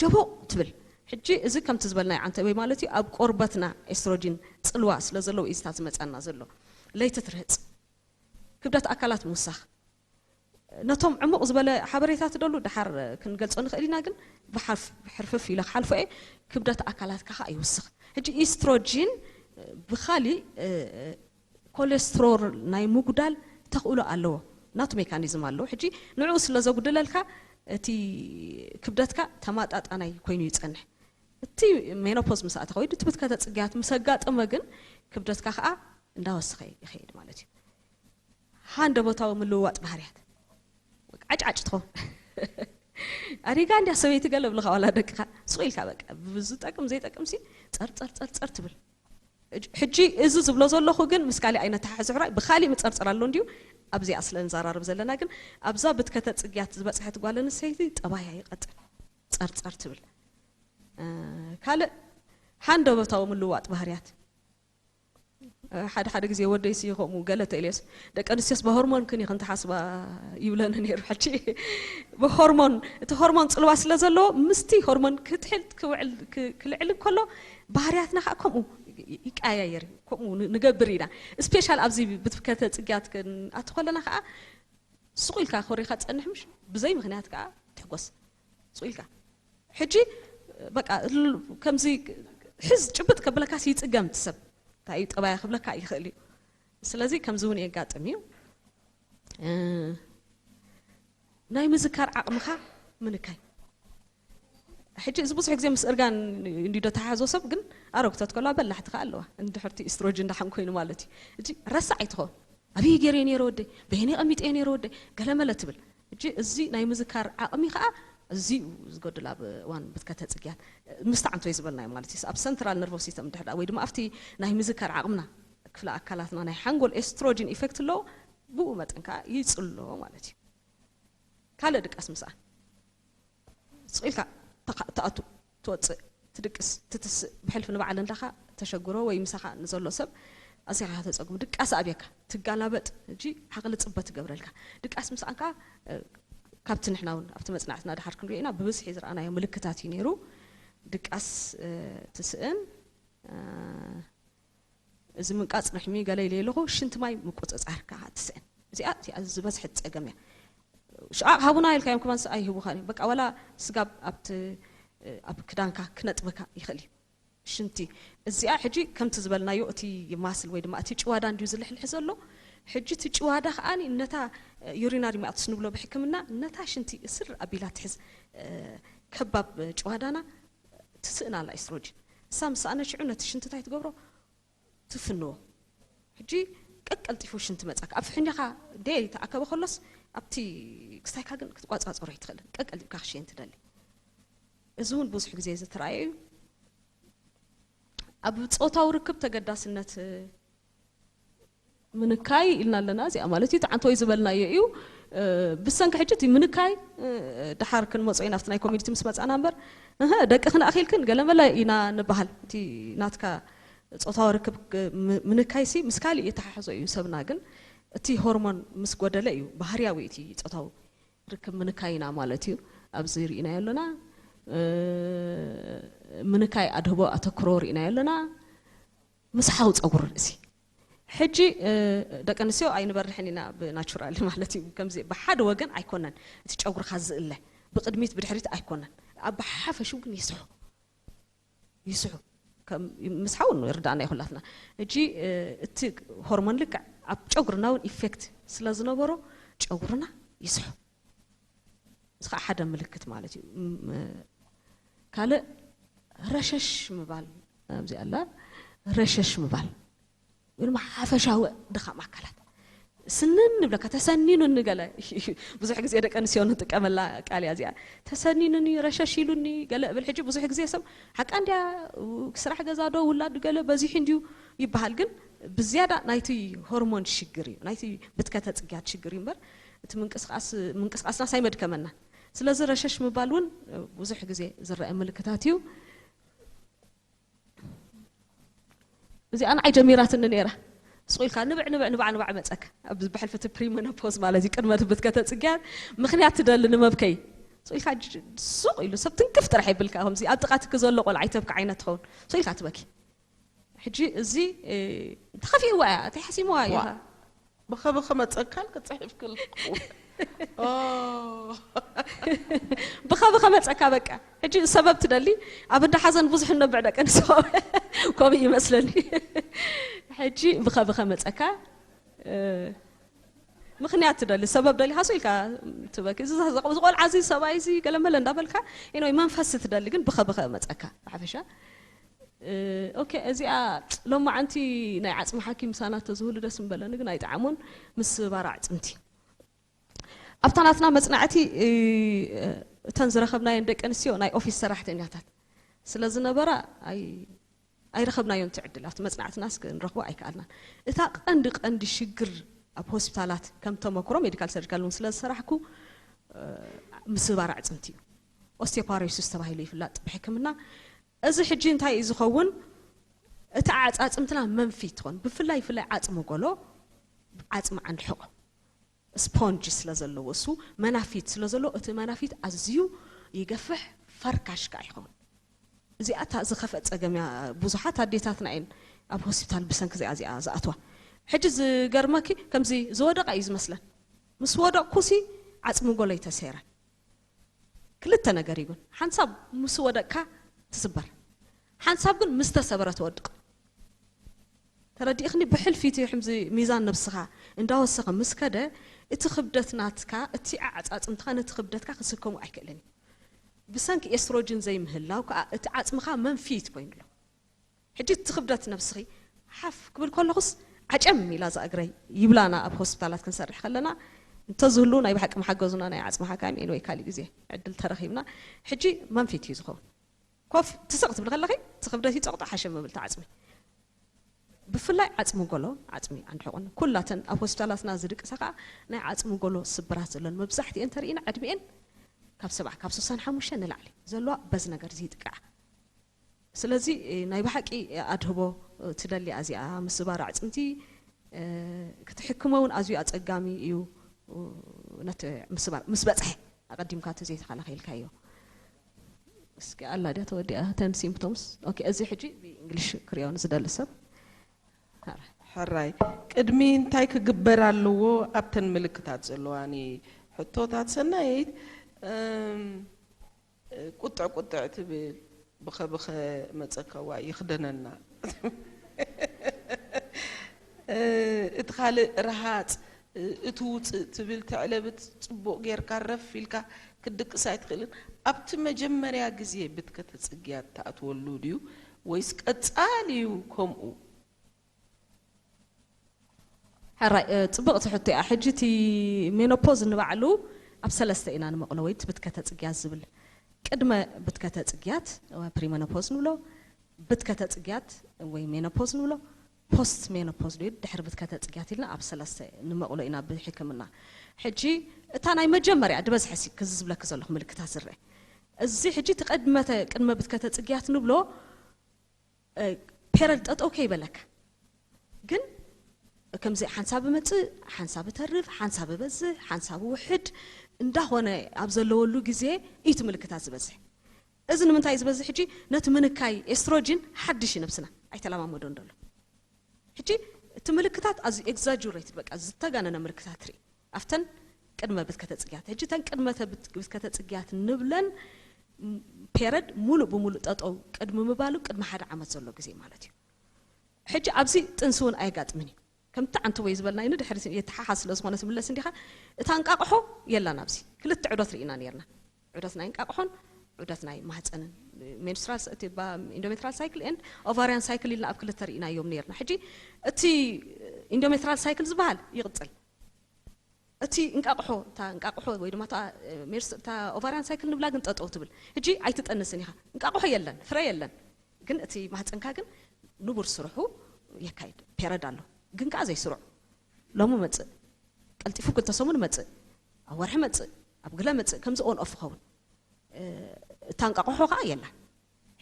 ጀቦቕ ትብል። ሕጂ እዚ ከምቲ ዝበልናዮ ዓንተ ወይ ማለት እዩ ኣብ ቆርበትና ኤስትሮጂን ፅልዋ ስለ ዘለዎ እዩ ዝመፀና ዘሎ። ለይቲ ትርህፅ፣ ክብደት ኣካላት ምውሳኽ። ነቶም ዕሙቕ ዝበለ ሓበሬታ ትደሉ ድሓር ክንገልጾ ንኽእል ኢና፣ ግን ብሓፍ- ብሕርፍፍ ኢለ ክሓልፎ እየ። ክብደት ኣካላትካ ኸኣ ይውስኽ። ሕጂ ኢስትሮጂን ብኻሊእ ኮሌስትሮል ናይ ምጉዳል ተኽእሎ ኣለዎ። ናቱ ሜካኒዝም ኣለዎ። ሕጂ ንዕኡ ስለ ዘጉድለልካ እቲ ክብደትካ ተማጣጣናይ ኮይኑ ይጸንሕ። እቲ ሜኖፖዝ ምስ ኣተኻ ወይ ድትብት ከተጽግያት ምስ ኣጋጠመ ግን ክብደትካ ኸኣ እንዳወሰኸ ይኸይድ ማለት እዩ። ሃንደበታዊ ምልውዋጥ ባህርያት። ዓጭዓጭ ትኸውን። ኣሪጋ እንድያ ሰበይቲ ገለ ብልኻ ዋላ ደቅኻ ስቕ ኢልካ በቃ ብዝጠቅም ዘይጠቅምሲ ጸር ጸር ጸር ጸር ትብል። ሕጂ እዚ ዝብሎ ዘለኹ ግን ምስ ካሊእ ኣይነተሓሕዞ ሕራይ ብኻሊእ ምጸርጸር ኣሎ እንድዩ። ኣብዚኣ ስለ ንዘራርብ ዘለና ግን ኣብዛ ብትከተ ጽግያት ዝበጽሐት ጓል ኣንስተይቲ ጠባያ ይቐጥል። ጸርጸር ትብል። ካልእ ሃንደበታዊ ምልዋጥ ባህርያት። ሓደ ሓደ ግዜ ወደይሲ ከምኡ ገለ ተኢለስ ደቂ ኣንስትዮስ ብሆርሞን ክን ይኽን ተሓስባ ይብለኒ ነይሩ። ሕጂ ብሆርሞን እቲ ሆርሞን ጽልዋ ስለ ዘለዎ ምስቲ ሆርሞን ክትሕል ክውዕል ክ- ክልዕል እንከሎ ባህርያትና ከዓ ከምኡ ይቀያየር እዩ። ከምኡ ን- ንገብር ኢና። ስፔሻል ኣብዚ ብትከተ ጽግያት ክንኣቱ ከለና ከዓ ስቕ ኢልካ ኮሪኻ ትጸንሕ ምሽ ብዘይ ምኽንያት ከዓ ትሕጎስ ስቕ ኢልካ ሕጂ በቃ ል- ከምዚ ሕዝ ጭብጥ ከብለካስ ይጽገም እቲ ሰብ እንታይ እዩ ጠባያ ክብለካ ይኽእል እዩ። ስለዚ ከምዚ እውን የጋጥም እዩ። እ፣ ናይ ምዝካር ዓቕምኻ ምንካይ። ሕጂ እዚ ብዙሕ ግዜ ምስ እርጋን እንዲዶ ተሓዞ ሰብ ግን ኣረግቶት ከለዋ በላሕቲ ከኣ ኣለዋ እንድሕርቲ ኢስትሮጅን ደሓን ኮይኑ ማለት እዩ። እዚ ረሳዕ ኣይትኸውን። ኣበይ ገይረ ነይረ ወደይ በየነይ ቀሚጠ ነይረ ወደይ ገለመለ ትብል። ሕጂ እዚ ናይ ምዝካር ዓቕሚ ከዓ እዚ እዩ ዝጎድል ኣብ እዋን ብትከተ ፅግያት ምስቲ ዓንቶይ ዝበልናዮ ማለት እዩ ኣብ ሰንትራል ነርቨስ ሲስተም ድሕዳ ወይ ድማ ኣብቲ ናይ ምዝካር ዓቕምና ክፍለ ኣካላትና ናይ ሓንጎል ኤስትሮጅን ኢፌክት ኣለዎ። ብኡ መጠን ከዓ ይፅሎ ማለት እዩ። ካልእ ድቃስ ምስኣን ስቕ ኢልካ ተኻ- ትኣቱ ትወፅእ ትድቅስ ትትስእ ብሕልፊ ንባዕል እንዳኻ ተሸግሮ ወይ ምሳኻ ንዘሎ ሰብ ኣዚኻ ተፀግሙ ድቃስ ኣብየካ ትጋላበጥ እጂ ሓቕሊ ፅበት ትገብረልካ ድቃስ ምስኣን ከዓ እ፣ ካብቲ ንሕና እውን ኣብቲ መፅናዕትና ድሓር ክንሪኦ ኢና ብብዝሒ ዝረኣናዮ ምልክታት እዩ ነይሩ ድቃስ እ፣ ትስእን እ፣ እዚ ምንቃጽ ርሕሚ ገለ ኢለ ኣለኹ ሽንቲ ማይ ምቁጽጻር ከዓ ትስእን እዚኣ እዚኣ ዝበዝሐት ጸገም እያ ሽቓቕ ሃቡና ኢልካዮም ከማን ኣይህቡኻን እዮም በቃ ዋላ ስጋብ ኣብቲ ኣብ ክዳንካ ክነጥበካ ይኽእል እዩ ሽንቲ እዚኣ ሕጂ ከምቲ ዝበልናዮ እቲ ማስል ወይ ድማ እቲ ጭዋዳ እንድዩ ዝልሕልሕ ዘሎ ሕጂ እቲ ጭዋዳ ከዓ ነታ ዩሪናሪ ማትስ ንብሎ ብሕክምና ነታ ሽንቲ እስር ኣቢላ ትሕዝ ከባብ ጭዋዳና ትስእን ኣላ ኢስትሮጅን እሳ ምስ ኣነሽዑ ነቲ ሽንቲ እንታይ ትገብሮ ትፍንዎ ሕጂ ቀቀልጢፉ ሽንቲ መጻካ ኣብ ፍሕኛኻ ደይ ተኣከበ ከሎስ ኣብቲ ክስታይካ ግን ክትቋጻጽሮ ኣይትኽእልን ቀቀልጢፍካ ክሽየን ትደሊ እዚ እውን ብዙሕ ግዜ ዝተረኣየ እዩ ኣብ ፆታዊ ርክብ ተገዳስነት ምንካይ ኢልና ኣለና እዚኣ ማለት እዩ ተዓንተወይ ዝበልናዮ እዩ ብሰንኪ ሕጂ እቲ ምንካይ ድሓር ክንመፆ ኢና ኣብቲ ናይ ኮሚኒቲ ምስ መፃና እምበር ደቂ ክንኣኺልክን ገለመለ ኢና ንበሃል እቲ ናትካ ጾታዊ ርክብ ምንካይሲ ምስ ካሊእ የተሓሕዞ እዩ ሰብና ግን እቲ ሆርሞን ምስ ጎደለ እዩ ባህርያዊ እቲ ጾታዊ ርክብ ምንካይ ኢና ማለት እዩ ኣብዚ ርኢናዮ ኣለና ምንካይ ኣድህቦ ኣተክሮ ርኢናዮ ኣለና ምስሓው ፀጉሪ ርእሲ ሕጂ ደቂ ኣንስትዮ ኣይንበርሕን ኢና ብናቹራል ማለት እዩ ከምዚ ብሓደ ወገን ኣይኮነን እቲ ጨጉርካ ዝእለ ብቅድሚት ብድሕሪት ኣይኮነን ኣብ ብሓፈሽው ግን ይስሑ ይስሑ ምስሓው ርዳእና ይኹላትና እጂ እቲ ሆርሞን ልክዕ ኣብ ጨጉርና እውን ኢፌክት ስለ ዝነበሮ ጨጉርና ይስሑ እዚ ከዓ ሓደ ምልክት ማለት እዩ። ካልእ ረሸሽ ምባል ኣብዚ ኣላ፣ ረሸሽ ምባል ወይ ድማ ሓፈሻዊ ድኻም ኣካላት። ስንን ንብለካ፣ ተሰኒኑኒ ገለ። ብዙሕ ግዜ ደቂ ኣንስትዮ ንጥቀመላ ቃል እያ እዚኣ። ተሰኒኑኒ፣ ረሸሽ ኢሉኒ ገለ እብል። ሕጂ ብዙሕ ግዜ ሰብ ሓቃ እንድያ፣ ስራሕ ገዛ ዶ ውላድ ገለ በዚሑ እንድዩ ይበሃል። ግን ብዝያዳ ናይቲ ሆርሞን ሽግር እዩ፣ ናይቲ ብትከተ ጽግያት ሽግር እዩ እምበር እቲ ምንቅስቃስ ምንቅስቃስናስ ኣይመድከመናን። ስለዚ ረሸሽ ምባል እውን ብዙሕ ግዜ ዝረአ ምልክታት እዩ። እዚኣ ንዓይ ጀሚራትኒ ነይራ። ስቕ ኢልካ ንብዕ ንብዕ ንባዕ ንባዕ መጸካ። ኣብ ብሕልፊ እቲ ፕሪመኖፖዝ ማለት እዩ፣ ቅድመ እቲ ብትከተ ጽግያት ምኽንያት ትደሊ ንመብከይ። ስቕ ኢልካ ጅ- ሱቕ ኢሉ ሰብ ትንክፍ ጥራሕ የብልካ። ከምዚ ኣብ ጥቓ ትኪ ዘሎ ቆልዓ ኣይተብክዕ ዓይነት ትኸውን። ስቕ ኢልካ ትበኪ። ሕጂ እዚ ተኸፊእዋ እያ፣ እንታይ ሓሲምዋ እዩ። ብኸ ብኸ መጸካል ክጽሕፍ ክልኩ ብኸ ብኸ መጸካ በቃ። ሕጂ ሰበብ ትደሊ። ኣብ እንዳ ሓዘን ብዙሕ ነብዕ ደቂ ኣንስትዮ ከምኡ ይመስለኒ። ሕጂ ብኸ ብኸ መጸካ። ምኽንያት ትደሊ፣ ሰበብ ደሊኻ ሶ ኢልካ ትበኪ። እዚ ቆልዓ እዚ ሰብኣይ እዚ ገለመለ እንዳበልካ ኢኖይ መንፈስ ትደሊ ግን ብኸ ብኸ መጸካ ብሓፈሻ። ኦኬ፣ እዚኣ ሎማዓንቲ ናይ ዓጽሚ ሓኪም ምሳና ተዝህሉ ደስ ምበለኒ፣ ግን ኣይጠዓሞን። ምስባር ኣዕጽምቲ ኣብታ ናትና መጽናዕቲ እተን ዝረኸብናየን ደቂ ኣንስትዮ ናይ ኦፊስ ሰራሕተኛታት ስለ ዝነበራ ኣይረኸብናዮን። እቲ ዕድል ኣብቲ መጽናዕትናስ ክንረኽቦ ኣይከኣልናን። እታ ቀንዲ ቀንዲ ሽግር ኣብ ሆስፒታላት ከም ተመክሮ ሜዲካል ሰርጂካል እውን ስለ ዝሰራሕኩ ምስባር ኣዕጽምቲ እዩ። ኦስቲዮፓሮሲስ ተባሂሉ ይፍለጥ ብሕክምና። እዚ ሕጂ እንታይ እዩ ዝኸውን? እቲ ኣዕጻጽምትና መንፊት ትኾን፣ ብፍላይ ፍላይ ዓጽሚ ጎሎ፣ ዓጽሚ ዓንዲ ሕቖ ስፖንጅ ስለ ዘለዎ፣ እሱ መናፊት ስለ ዘለዎ፣ እቲ መናፊት ኣዝዩ ይገፍሕ፣ ፈርካሽ ከዓ ይኸውን። እዚኣ እታ ዝኸፍአ ጸገም እያ። ብዙሓት ኣዴታትና እየን ኣብ ሆስፒታል ብሰንኪ እዚኣ እዚኣ ዝኣትዋ። ሕጂ ዝገርመኪ ከምዚ ዝወደቐ እዩ ዝመስለን። ምስ ወደቕኩሲ ዓጽሚ ጎለይ ተሰይረ። ክልተ ነገር እዩ ግን፣ ሓንሳብ ምስ ወደቕካ ትስበር፣ ሓንሳብ ግን ምስ ተሰበረ ትወድቕ። ተረዲእኽኒ? ብሕልፊ እቲ ሕምዚ ሚዛን ነብስኻ እንዳወሰኸ ምስ ከደ፣ እቲ ክብደት ናትካ፣ እቲ ኣዓጻጽምትኻ ነቲ ክብደትካ ክስከሙ ኣይክእልን እዩ። ብሰንኪ ኤስትሮጅን ዘይምህላው ከኣ እቲ ዓጽምኻ መንፊት ኮይኑ ኣሎ። ሕጂ እቲ ክብደት ነብስኺ ሓፍ ክብል ከለኹስ ዓጨም ኢላ እዛ እግረይ ይብላና። ኣብ ሆስፒታላት ክንሰርሕ ከለና እንተዝህሉ ናይ ብሓቂ መሓገዙና ናይ ዓጽሚ ሓካይም፣ ኤንወይ ካሊእ ግዜ ዕድል ተረኺብና። ሕጂ መንፊት እዩ ዝኸውን። ኮፍ ትስቕ ትብል ከለኺ እቲ ክብደት ይጸቕጦ ሓሸም ምብል እቲ ዓጽሚ። ብፍላይ ዓጽሚ ጎሎ፣ ዓጽሚ ዓንዲ ሕቖን ኩላተን ኣብ ሆስፒታላትና ዝድቅሳ ከኣ ናይ ዓጽሚ ጎሎ ስብራት ዘለወን መብዛሕትኤን ተርእና ዕድሚኤን ካብ ሰብዓ ካብ ስሳን ሓሙሽተ ንላዕሊ ዘለዋ በዚ ነገር እዚ ይጥቅዓ። ስለዚ ናይ ብሓቂ ኣድህቦ ትደሊ እዚኣ ምስባር ኣዕጽምቲ ክትሕክሞ እውን ኣዝዩ ኣጸጋሚ እዩ። ነቲ ምስባር ምስ በጽሐ ኣቐዲምካ እቲ ዘይተኸላኸልካዮ እስኪ ኣላ ድያ ተወዲኣ ተን ሲምፕቶምስ። ኦኬ፣ እዚ ሕጂ ብእንግሊሽ ክሪኦ ንዝደሊ ሰብ። ሕራይ፣ ቅድሚ እንታይ ክግበር ኣለዎ ኣብተን ምልክታት ዘለዋኒ ሕቶታት ሰናይት ቁጥዕ ቁጥዕ ትብል ብኸ ብኸ መፀካ ዋእ ይኽደነና። እቲ ካልእ ረሃፅ እቲ ውፅእ ትብል ተዕለብት ፅቡቕ ጌርካ ረፍ ኢልካ ክትድቅስ ኣይትኽእልን። ኣብቲ መጀመርያ ግዜ ብትከተ ፅግያት ትኣትወሉ ድዩ ወይስ ቀፃሊ እዩ ከምኡ? ሕራይ ጽብቕቲ ሕቶ እያ። ሕጂ እቲ ሜኖፖዝ ንባዕሉ ኣብ ሰለስተ ኢና ንመቕሎ፣ ወይ ብትከተ ጽግያት ዝብል ቅድመ ብትከተ ጽግያት ፕሪሜኖፖዝ ንብሎ፣ ብትከተ ጽግያት ወይ ሜኖፖዝ ንብሎ፣ ፖስት ሜኖፖዝ ድዩ ድሕሪ ብትከተ ጽግያት ኢልና ኣብ ሰለስተ ንመቕሎ ኢና ብሕክምና። ሕጂ እታ ናይ መጀመርያ ዝበዝሐ ሲ ክዚ ዝብለኪ ዘለኹ ምልክታት ዝረአ እዚ ሕጂ እቲ ቅድመተ ቅድመ ብትከተ ጽግያት ንብሎ ፔረድ ጠጠው ከይበለካ ግን ከምዚ ሓንሳብ መጽእ ሓንሳብ ተርፍ ሓንሳብ በዝሕ ሓንሳብ ውሕድ እንዳኾነ ኣብ ዘለወሉ ግዜ እዩ እቲ ምልክታት ዝበዝሕ። እዚ ንምንታይ ዝበዝሕ? ሕጂ ነቲ ምንካይ ኤስትሮጅን ሓድሽ እዩ ነብስና ኣይተለማመዶን ዘሎ። ሕጂ እቲ ምልክታት ኣዝዩ ኤግዛጁሬትድ በቃ ዝተጋነነ ምልክታት ትርኢ ኣብተን ቅድመ ብትከተ ጽግያት። ሕጂ እተን ቅድመ ብትከተ ጽግያት ንብለን ፔረድ ሙሉእ ብሙሉእ ጠጠው ቅድሚ ምባሉ ቅድሚ ሓደ ዓመት ዘሎ ግዜ ማለት እዩ። ሕጂ ኣብዚ ጥንሲ እውን ኣየጋጥምን እዩ። ከምቲ ዓንተቦይ ዝበልናዮ ንድሕሪ የተሓሓዝ ስለ ዝኾነ ትምለስ እንዲኻ። እታ እንቃቕሖ የላን ኣብዚ። ክልተ ዑደት ርኢና ነይርና። ዑደት ናይ እንቃቕሖን ዑደት ናይ ማህፀንን። ሜንስትራል ሳ-፣ እቲ ባ-፣ ኢንዶሜትራል ሳይክል ኤንድ ኦቫርያን ሳይክል ኢልና ኣብ ክልተ ርኢናዮም ነይርና። ሕጂ እቲ ኢንዶሜትራል ሳይክል ዝበሃል ይቕፅል። እቲ እንቃቕሖ፣ እታ እንቃቕሖ ወይ ድማ እታ፣ ሜንስ-፣ እታ ኦቫርያን ሳይክል ንብላ ግን ጠጠው ትብል። ሕጂ ኣይትጠንስን ኢኻ። እንቃቕሖ የለን፣ ፍረ የለን። ግን እቲ ማህፀንካ ግን ንቡር ስርሑ የካይድ። ፔረድ ኣሎ። ግን ከኣ ዘይስሩዕ። ሎሚ መጽእ። ቀልጢፉ ክልተ ሰሙን መጽእ። ኣብ ወርሒ መጽእ። ኣብ ግለ መጽእ። ከምዚ ኦን ኦፍ ይኸውን። እ፣ እታ እንቃቕሖ ከኣ የላን።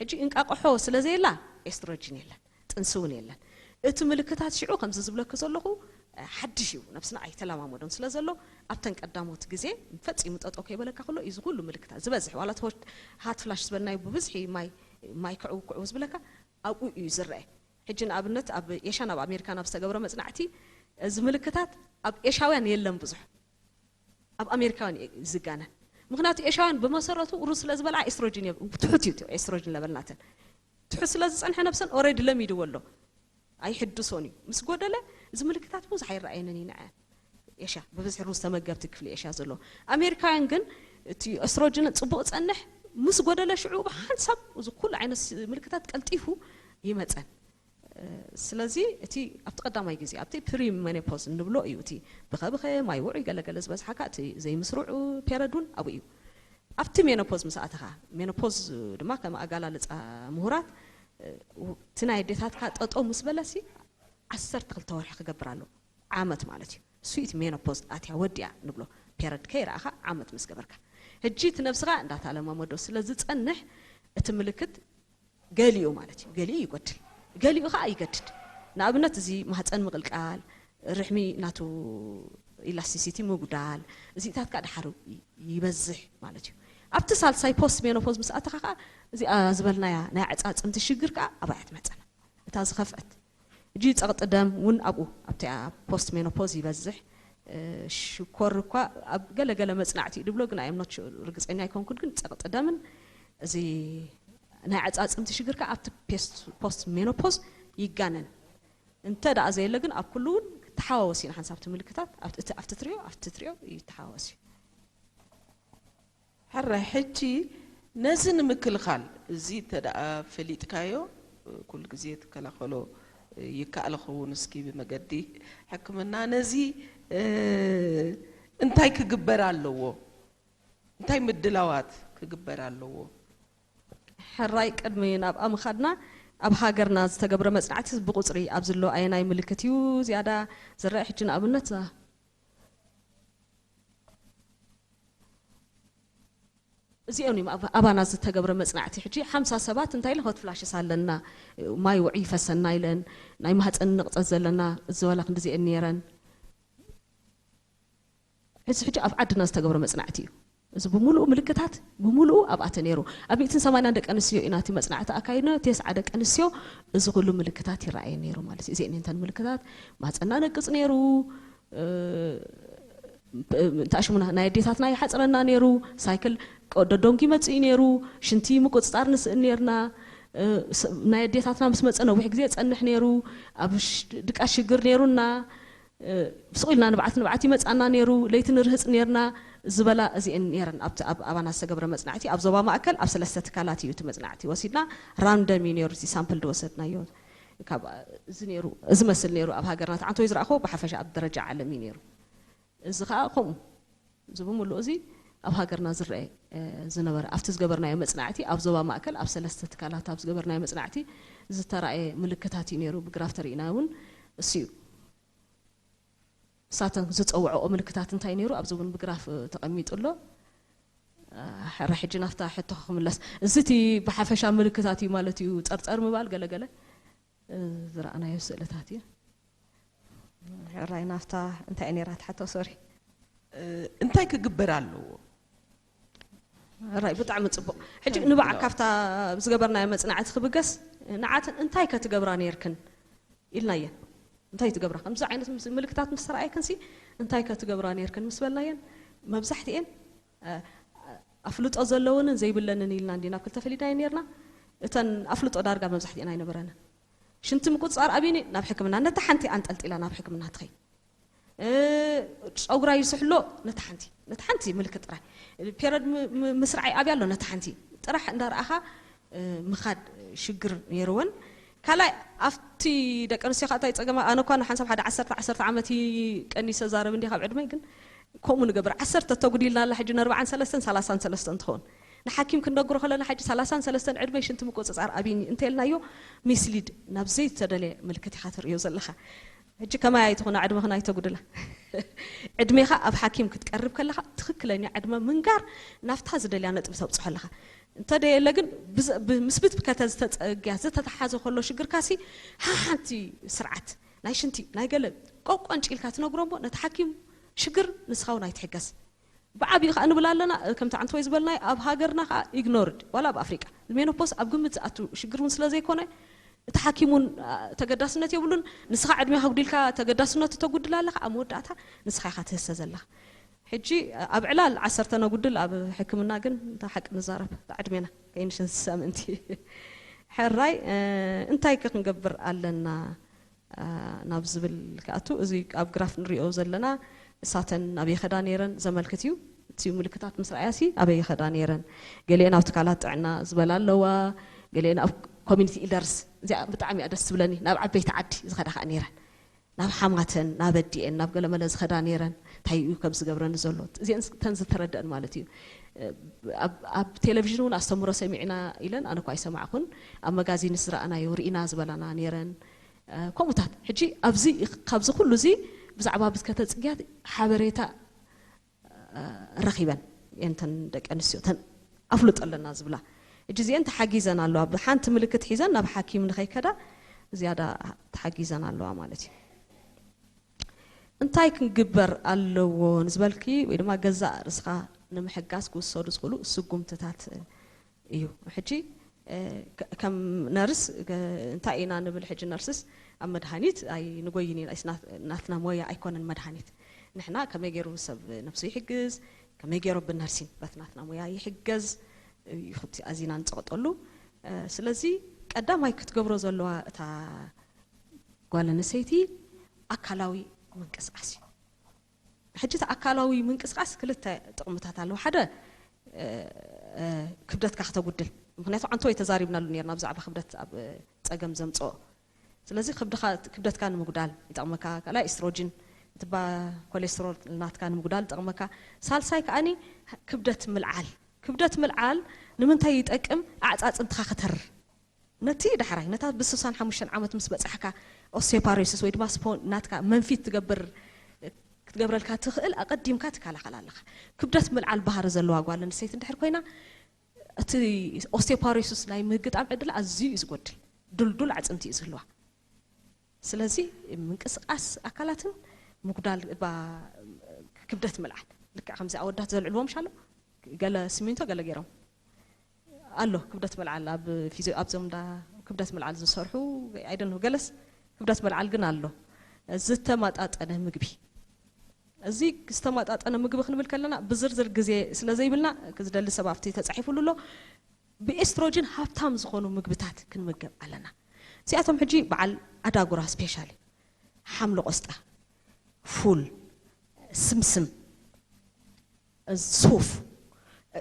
ሕጂ እንቃቕሖ ስለ ዘየላ ኤስትሮጂን የለን። ጥንሲ እውን የለን። እቲ ምልክታት ሽዑ ከምዚ ዝብለኪ ዘለኹ፣ እ፣ ሓድሽ እዩ። ነብስና ኣይተለማመዶን ስለ ዘሎ ኣብተን ቀዳሞት ግዜ ፈጺሙ ጠጠው ከይበለካ ከሎ እዩ እዚ ኩሉ ምልክታት ዝበዝሕ። ዋላ እቲ ሆት-፣ ሃት ፍላሽ ዝበልናዮ ብብዝሒ ማይ፣ ማይ ክዕው ክዕው ዝብለካ ኣብኡ እዩ ዝረአ። ሕጂ ንኣብነት ኣብ ኤሻን ኣብ ኣሜሪካን ኣብ ዝተገብረ መጽናዕቲ እዚ ምልክታት ኣብ ኤሻውያን የለን ብዙሕ። ኣብ ኣሜሪካውያን እዩ ዝጋነን። ምኽንያቱ ኤሻውያን ብመሰረቱ ሩዝ ስለ ዝበልዓ ኤስትሮጂን የብ-፣ ትሑት እዩ እቲ ኤስትሮጂን ለበል ናተን። ትሑት ስለ ዝጸንሐ ነብሰን ኦሬዲ ለሚድዎ ኣሎ። ኣይሕድሶን እዩ። ምስ ጎደለ እዚ ምልክታት ብዙሕ ኣይረኣየንን እዩ ንዐን። ኤሻ፣ ብብዝሒ ሩዝ ተመገብቲ ክፍሊ ኤሻ ዘሎ። ኣሜሪካውያን ግን እቲ ኤስትሮጅን ጽቡቕ ጸንሕ፣ ምስ ጎደለ ሽዑ ብሓንሳብ እዚ ኩሉ ዓይነት ስ-፣ ምልክታት ቀልጢፉ ይመጸን። እ፣ ስለዚ እቲ ኣብቲ ቀዳማይ ግዜ፣ ኣብቲ ፕሪ ሜኖፖዝ እንብሎ እዩ። እቲ ብኸብኸ፣ ማይ ውዑይ ገለገለ ዝበዝሓካ፣ እቲ ዘይምስሩዕ ፔረድ እውን ኣብኡ እዩ። ኣብቲ ሜኖፖዝ ምስ ኣተኻ፣ ሜኖፖዝ ድማ ከም ኣገላልጻ ምሁራት፣ እ፣ እቲ ናይ ኣዴታትካ ጠጠው ምስ በለሲ፣ ዓሰርተ ክልተ ወርሒ ክገብር ኣለዎ። ዓመት ማለት እዩ። እሱ እቲ ሜኖፖዝ ኣትያ ወዲያ ንብሎ። ፔረድ ከይረኣኻ ዓመት ምስ ገበርካ። ሕጂ እቲ ነብስኻ እንዳተለማመዶ ስለ ዝጸንሕ፣ እቲ ምልክት ገሊኡ ማለት እዩ። ገሊኡ ይጎድል። ገሊኡ ኸኣ ይገድድ። ንኣብነት፣ እዚ ማህጸን ምቕልቃል፣ ርሕሚ ናቱ ኢላስቲሲቲ ምጉዳል፣ እዚታት ከኣ ደሓር ይ-፣ ይበዝሕ ማለት እዩ። ኣብቲ ሳልሳይ ፖስት ሜኖፖዝ ምስ ኣተኻ ኸኣ፣ እዚኣ ዝበልናያ ናይ ኣዕጻጽምቲ ሽግር ከኣ ኣብኣ እያ ትመጸና። እታ ዝኸፍአት። ሕጂ ጸቕጢ ደም እውን ኣብኡ፣ ኣብቲ ፖስት ሜኖፖዝ ይበዝሕ። እ፣ ሽኮር እኳ ኣብ ገለ ገለ መጽናዕቲ እዩ ድብሎ፣ ግን ኣይ ኣም ኖት ሹር፣ ርግጸኛ ኣይኮንኩን፣ ግን ጸቕጢ ደምን እዚ ናይ ኣዕጻጽምቲ ሽግር ከኣ ኣብቲ ፔስት-፣ ፖስት ሜኖፖዝ ይጋነን። እንተ ደኣ ዘየለ ግን ኣብ ኩሉ እውን ተሓዋወሲ እዩ፣ ንሓንሳብ እቲ ምልክታት ኣብቲ፣ ኣብቲ ትሪኦ፣ ኣብቲ ትሪኦ ይተሓዋወስ እዩ። ሕራይ፣ ሕጂ ነዚ ንምክልኻል፣ እዚ እንተ ደኣ ፈሊጥካዮ፣ ኩሉ ግዜ ትከላኸሎ ይከኣል ኸውን፣ እስኪ ብመገዲ ሕክምና ነዚ፣ እ፣ እንታይ ክግበር ኣለዎ? እንታይ ምድላዋት ክግበር ኣለዎ? ሕራይ፣ ቅድሚ ናብኣ ምኻድና፣ ኣብ ሃገርና ዝተገብረ መጽናዕቲ ብቑጽሪ ኣብ ዝሎ ኣየናይ ምልክት እዩ ዝያዳ ዝረአ? ሕጂ ንኣብነት፣ እዚኦም እዮም ኣብ-፣ ኣባና ዝተገብረ መጽናዕቲ። ሕጂ ሓምሳ ሰባት እንታይ ኢለ ሆት ፍላሽስ ኣለና፣ ማይ ውዑይ ይፈሰና ኢለን፣ ናይ ማህጸን ንቕጸት ዘለና ዝበላ ክንድዚአን ነይረን። እዚ ሕጂ ኣብ ዓድና ዝተገብረ መጽናዕቲ እዩ። እዚ ብምሉኡ ምልክታት ብምሉኡ ኣብኣተ ነይሩ። ኣብ ሚእትን ሰማንያን ደቂ ኣንስትዮ ኢና እቲ መጽናዕቲ ኣካይድና፣ ተስዓ ደቂ ኣንስትዮ እዚ ኩሉ ምልክታት ይረኣየን ነይሩ ማለት እዩ። እዚአን እተን ምልክታት ማህጸንና ነቅጽ ነይሩ፣ እ፣ ብ-፣ እንታይ ሽሙና፣ ናይ ኣዴታትና ይሓጽረና ነይሩ፣ ሳይክል ቀ-፣ ደዶንኪ ይመጽእ እዩ ነይሩ፣ ሽንቲ ምቁጽጻር ንስእን ነይርና፣ እ፣ ስ-፣ ናይ ኣዴታትና ምስ መጸ ነዊሕ ግዜ ይጸንሕ ነይሩ፣ ኣብ ሽ-፣ ድቃስ ሽግር ነይሩና፣ እ፣ ስቕ ኢልና ንብዓት ንብዓት ይመጽኣና ነይሩ፣ ለይቲ ንርህጽ ነይርና ዝበላ እዚአን ነይረን። ኣብቲ ኣብ ኣባና ዝተገብረ መጽናዕቲ ኣብ ዞባ ማእከል ኣብ ሰለስተ ትካላት እዩ እቲ መጽናዕቲ ወሲድና፣ ራንደም እዩ ነይሩ እቲ ሳምፕል ዝወሰድናዮ። ካብ እዚ ነይሩ፣ እዚ መስል ነይሩ ኣብ ሃገርና። እቲ ዓንቶ ዝረኣኽዎ ብሓፈሻ ኣብ ደረጃ ዓለም እዩ ነይሩ። እዚ ኸኣ ከምኡ፣ እዚ ብምሉእ እዚ ኣብ ሃገርና ዝረአ፣ እ፣ ዝነበረ፣ ኣብቲ ዝገበርናዮ መጽናዕቲ፣ ኣብ ዞባ ማእከል ኣብ ሰለስተ ትካላት ኣብ ዝገበርናዮ መጽናዕቲ ዝተራእየ ምልክታት እዩ ነይሩ። ብግራፍ ተሪእና እውን እሱ እዩ። እሳተን ዝጸውዐኦ ምልክታት እንታይ ነይሩ? ኣብዚ እውን ብግራፍ፣ እ፣ ተቐሚጡ ኣሎ። እ፣ ሕረ ሕጂ ናብታ ሕቶኻ ክምለስ። እዚ እቲ ብሓፈሻ ምልክታት እዩ ማለት እዩ፣ ጸርጸር ምባል ገለገለ፣ እ፣ ዝረኣናዮ ስእልታት እዩ። ሕራይ ናብታ እንታይ ነይራ ትሓቶ? ሶሪ። እ፣ እንታይ ክግበር ኣለዎ? ሕራይ ብጣዕሚ ጽቡቕ። ሕጂ እንታይ ንባዕ ክግበር? ካብታ ዝገበርናዮ መጽናዕቲ ክብገስ፣ ንዓተን እንታይ ከ ትገብራ ነይርክን ኢልናየን። እንታይ ትገብራ? ከምዚ ዓይነት ምስ-፣ ምልክታት ምስ ተረኣየክንሲ እንታይ ከ ትገብራ ነይርክን ምስ በልናየን፣ መብዛሕትኤን፣ እ፣ ኣፍልጦ ዘለወንን ዘይብለንን ኢልና እንዲና ኣብ ክልተ ፈሊናየን ነይርና። እተን ኣፍልጦ ዳርጋ መብዛሕትኤን ኣይነበረንን። ሽንቲ ምቁፅፃር ኣብይኒ ናብ ሕክምና፣ ነታ ሓንቲ ኣንጠልጢላ ናብ ሕክምና ትኸይድ። እ፣ ፀጉራ ይስሕሎ፣ ነታ ሓንቲ፣ ነታ ሓንቲ ምልክት ጥራይ። ፔረድ ም-፣ ም-፣ ምስራዓይ ኣብያ ኣሎ፣ ነታ ሓንቲ ጥራሕ እንዳረኣኻ፣ እ፣ ምኻድ ሽግር ነይርወን። ካልኣይ፣ ኣብቲ ደቂ ኣንስትዮ ከዓ እንታይ ፀገማ፣ ኣነ እኳ ንሓንሳብ ሓደ ዓሰርተ፣ ዓሰርተ ዓመት ቀኒሰ ዛረብ እንዲኻ ኣብ ዕድመይ፣ ግን ከምኡ ንገብር። ዓሰርተ ተጉዲልና ኣላ ሕጂ ንኣርባዓን ሰለስተን ሰላሳን ሰለስተን ትኸውን። ንሓኪም ክንነግሮ ከለና ሕጂ ሰላሳን ሰለስተን ዕድመይ ሽንቲ ምቁፅፃር ኣብይኒ እንተልናዮ፣ ሚስሊድ ናብ ዘይተደለየ ምልክት ኢኻ ተርእዮ ዘለኻ። ሕጂ ከማይ ኣይትኹና፣ ዕድመኽን ኣይተጉድላ። ዕድሜኻ ኣብ ሓኪም ክትቀርብ ከለኻ ትኽክለኛ ዕድመ ምንጋር ናብታ ዝደልያ ነጥቢ ተብፅሖ ኣለኻ። እንተደየለ ግን ብዝ-፣ ብ-፣ ምስ ብትከተ ዝተፀግያ ዝተተሓዘ ከሎ ሽግርካሲ ሓሓንቲ ስርዓት ናይ ሽንቲ ናይ ገለ ቆቆንጭ ኢልካ ትነግሮ እሞ ነቲ ሓኪም ሽግር ንስኻ እውን ኣይትሕገዝ። ብዓብዩ ከዓ ንብል ኣለና፣ ከምቲ ዓንተወይ ዝበልናዮ ኣብ ሃገርና ከዓ ኢግኖርድ፣ ዋላ ኣብ ኣፍሪቃ ሜኖፖስ ኣብ ግምት ዝኣቱ ሽግር እውን ስለ ዘይኮነ እቲ ሓኪም እውን፣ አ፣ ተገዳስነት የብሉን። ንስኻ ዕድሜኻ ኣጉዲልካ ተገዳስነቱ ተጉድል ኣለኻ፣ ኣብ መወዳእታ ንስኻ ኢኻ ትህሰ ዘለኻ። ሕጂ ኣብ ዕላል ዓሰርተ ነጉድል ኣብ ሕክምና፣ ግን እንተ ሓቂ ንዛረብ፣ ዕድሜና ከይንሽንሰ ምእንቲ። ሕራይ፣ እ፣ እንታይ ከ ክንገብር ኣለና፣ እ፣ ናብ ዝብል ክኣቱ፣ እዚ ኣብ ግራፍ ንሪኦ ዘለና እሳተን ናበይ ይኸዳ ነይረን ዘመልክት እዩ። እቲ ምልክታት ምስ ረኣያሲ ኣበይ ይኸዳ ነይረን? ገሊአን ኣብ ትካላት ጥዕና ዝበላ ኣለዋ፣ ገሊአን ኣብ ኮሚኒቲ ኢልደርስ። እዚኣ ብጣዕሚ እያ ደስ ትብለኒ። ናብ ዓበይቲ ዓዲ ዝኸዳ ከዓ ነይረን። ናብ ሓማተን፣ ናብ ኣዲኤን፣ ናብ ገለመለ ዝኸዳ ነይረን። እንታይ እዩ ከም ዝገብረኒ ዘሎ? እዚአን ተን ዝተረደአን ማለት እዩ። ኣብ፣ ኣብ ቴሌቪዥን እውን ኣስተምህሮ ሰሚዕና ኢለን፣ ኣነ እኳ ኣይሰማዕኩን። ኣብ መጋዚንስ ዝረኣናዮ ርኢና ዝበላና ነይረን። ከምኡታት። ሕጂ ኣብዚ፣ ካብዚ ኩሉ እዚ ብዛዕባ ብትከተ ጽግያት ሓበሬታ ረኺበን እየን እተን ደቂ ኣንስትዮ፣ እተን ኣፍልጦ ኣለና ዝብላ። ሕጂ እዚአን ተሓጊዘን ኣለዋ። ብሓንቲ ምልክት ሒዘን ናብ ሓኪም ንኸይከዳ ዝያዳ ተሓጊዘን ኣለዋ ማለት እዩ። እንታይ ክንግበር ኣለዎ ንዝበልኪ፣ ወይ ድማ ገዛእ ርእስኻ ንምሕጋዝ ክውሰዱ ዝኽእሉ ስጉምትታት እዩ። ሕጂ፣ እ፣ ከ-፣ ከም ነርስ፣ ገ-፣ እንታይ ኢና ንብል ሕጂ ነርስስ? ኣብ መድሃኒት ኣይንጎይን ኢና። እስ ናት-፣ ናትና ሞያ ኣይኮነን መድሃኒት። ንሕና ከመይ ገይሩ ሰብ ነብሱ ይሕግዝ፣ ከመይ ገይሩ ብነርሲን በት ናትና ሞያ ይሕገዝ እዩ፣ እቲ ኣዚና ንጸቕጠሉ። እ፣ ስለዚ ቀዳማይ ክትገብሮ ዘለዋ እታ ጓል ኣንስተይቲ ኣካላዊ ምንቅስቃስ እዩ። ሕጂ እቲ ኣካላዊ ምንቅስቃስ ክልተ ጥቕምታት ኣለዎ። ሓደ፣ እ፣ እ፣ ክብደትካ ክተጉድል። ምኽንያቱ ዓንተወይ ተዛሪብናሉ ነይርና ብዛዕባ ክብደት ኣብ፣ እ፣ ጸገም ዘምጽኦ። ስለዚ ክብድኻ፣ ክብደትካ ንምጉዳል ይጠቕመካ። ካልኣይ ኤስትሮጅን፣ እቲ ባ-፣ ኮሌስትሮል ናትካ ንምጉዳል ይጠቕመካ። ሳልሳይ ከኣኒ ክብደት ምልዓል። ክብደት ምልዓል ንምንታይ ይጠቅም? ኣዕጻጽምትኻ ከተርር። ነቲ ዳሕራይ፣ ነታ ብስሳን ሓሙሽተን ዓመት ምስ በጻሕካ፣ ኦስቴዮፓሮሲስ ወይ ድማ ስፖ-፣ ናትካ መንፊት ትገብር፣ ክትገብረልካ ትኽእል፣ ኣቐዲምካ ትከላኸል ኣለኻ። ክብደት ምልዓል ባህሪ ዘለዋ ጓል ኣንስተይቲ እንድሕር ኮይና፣ እቲ ኦስቴዮፓሮሲስ ናይ ምግጣም ዕድል ኣዝዩ እዩ ዝጎድል። ድልዱል ኣዕጽምቲ እዩ ዝህልዋ። ስለዚ ምንቅስቃስ ኣካላትን ምጉዳል ባ-፣ ክብደት ምልዓል፣ ልክዕ ከምዚ ኣወዳት ዘልዕልዎም ሻሎ፣ ገለ ሲሚንቶ ገለ ገይሮም ኣሎ። ክብደት ምልዓል ኣብ ፊዚዮ፣ ኣብዞም እንዳ ክብደት ምልዓል ዝሰርሑ፣ I don't know፣ ገለስ ክብደት ምልዓል ግን ኣሎ። ዝተመጣጠነ ምግቢ፣ እዚ ዝተመጣጠነ ምግቢ ክንብል ከለና ብዝርዝር ግዜ ስለ ዘይብልና፣ ዝደሊ ሰብ ኣብቲ ተጻሒፉሉ ኣሎ። ብኤስትሮጅን ሃብታም ዝኾኑ ምግብታት ክንምገብ ኣለና። እዚኣቶም ሕጂ በዓል ኣዳጉራ፣ ስፔሻሊ ሓምሊ ቆስጣ፣ ፉል፣ ስምስም፣ ሱፍ፣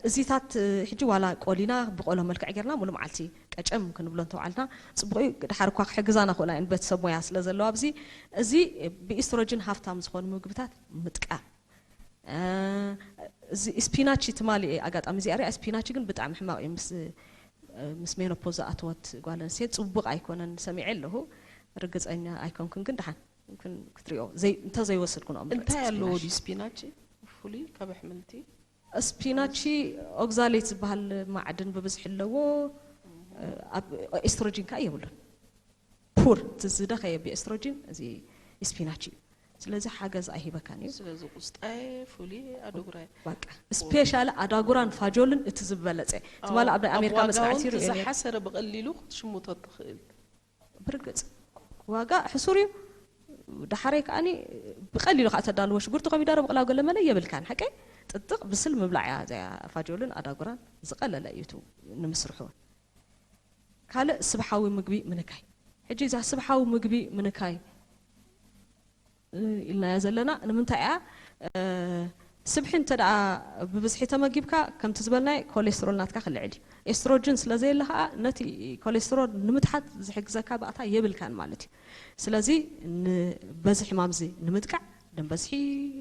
እዚታት ሕጂ ዋላ ቆሊና ብቆሎ መልክዕ ጌርና ሙሉ መዓልቲ ቀጨም ክንብሎ እንተውዓልና ጽቡቕ እዩ። ድሓር እኳ ክሕግዛና ክእላ እየን ቤተሰብ ሞያ ስለ ዘለዋ ኣብዚ፣ እዚ ብኤስትሮጅን ሃብታም ዝኾኑ ምግብታት ምጥቃም። እ፣ እዚ ስፒናቺ ትማሊ እየ ኣጋጣሚ እዚኣ ሪኣ። ስፒናቺ ግን ብጣዕሚ ሕማቕ እዩ። ምስ፣ ምስ ሜኖፖዝ ዝኣተወት ጓል ኣንስተይቲ ጽቡቕ ኣይኮነን ሰሚዐ ኣለኹ። ርግጸኛ ኣይኮንኩን፣ ግን ደሓን ክን-፣ ክትሪኦ ዘይ-፣ እንተዘይወሰድኩ ንኦም ንርግጽ እንታይ ኣለዎ ስፒናች። ድዩ ስፒናቺ? ፍሉይ ካብ ኣሕምልቲ? ስፒናቺ ኦግዛሌት ዝበሃል ማዕድን ብብዝሒ ኣለዎ። ኣብ ኤስትሮጂን ከኣ የብሉን። ፑር፣ እቲ ዝደኸየ ብኤስትሮጂን እዚ ስፒናች እዩ። ስለዚ ሓገዝ ኣይሂበካን እዩ። ስለዚ ቁስጣየ፣ ፉልየ፣ ኣደጉራየ። በቃ፣ ስፔሻሊ ኣዳጉራን ፋጆልን እቲ ዝበለጸ። ትማሊ ኣብ ናይ ኣብ ኣሜሪካ ዋጋ መጽናዕቲ እውን ርእየ ነይረ። ዝሓሰረ ብቐሊሉ ክትሽምቶ ትኽእል። ብርግጽ ዋጋ ሕሱር እዩ። ደሓረይ ከኣኒ ብቐሊሉ ከዓ ተዳልዎ ሽጉርቲ ኮሚደረ ምቕላው ገለ መለ የብልካን። ሓቀይ ጥጥቕ ብስል ምብላዕ እያ እዚኣ ፋጆልን ኣዳጉራን ዝቐለለ እዩ እቲ ንምስርሑ። ካልእ ስብሓዊ ምግቢ ምንካይ። ሕጂ እዛ ስብሓዊ ምግቢ ምንካይ ኢልናያ ዘለና ንምንታይ እያ? ስብሒ እንተ ደኣ ብብዝሒ ተመጊብካ፣ ከምቲ ዝበልናዮ ኮሌስትሮል ናትካ ክልዕል እዩ። ኤስትሮጅን ስለ ዘየለ ከኣ ነቲ ኮሌስትሮል ንምትሓት ዝሕግዘካ ባእታ የብልካን ማለት እዩ። ስለዚ ንበዚ ሕማም እዚ ንምጥቃዕ፣ ደም በዝሒ፣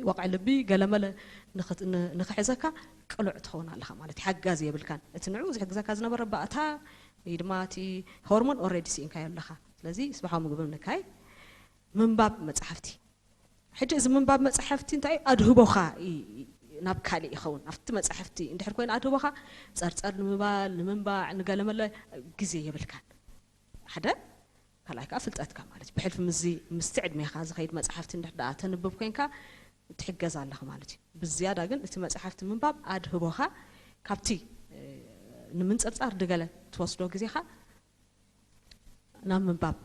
ወቕዒ ልቢ፣ ገለመለ ንኽት- ን- ንኽሕዘካ ቅሉዕ ትኸውን ኣለኻ ማለት እዩ። ሓጋዚ የብልካን። እቲ ንዕኡ ዝሕግዘካ ዝነበረ ባእታ ወይ ድማ እቲ ሆርሞን ኦልሬዲ ስኢንካዮ ኣለኻ። ስለዚ ስብሓዊ ምግቢ ምንካይ፣ ምንባብ መጻሕፍቲ። ሕጂ እዚ ምንባብ መጻሕፍቲ እንታይ እዩ? ኣድህቦኻ ይ- ይ- ናብ ካልእ ይኸውን። ኣብቲ መጻሕፍቲ እንድሕር ኮይኑ ኣድህቦኻ ጸርጸር ንምባል፣ ንምንባዕ፣ ንገለመለ ግዜ የብልካን። ሓደ ካልኣይ ከዓ ፍልጠትካ ማለት እዩ። ብሕልፊ ምስዚ ምስቲ ዕድሜኻ ዝኸይድ መጻሕፍቲ እንድሕር ደኣ ተንብብ ኮይንካ ትሕገዝ ኣለኻ ማለት እዩ። ብዝያዳ ግን እቲ መጻሕፍቲ ምንባብ ኣድህቦኻ ካብቲ ንምንጽርጻር ድገለ ትወስዶ ግዜኻ ናብ ምንባብ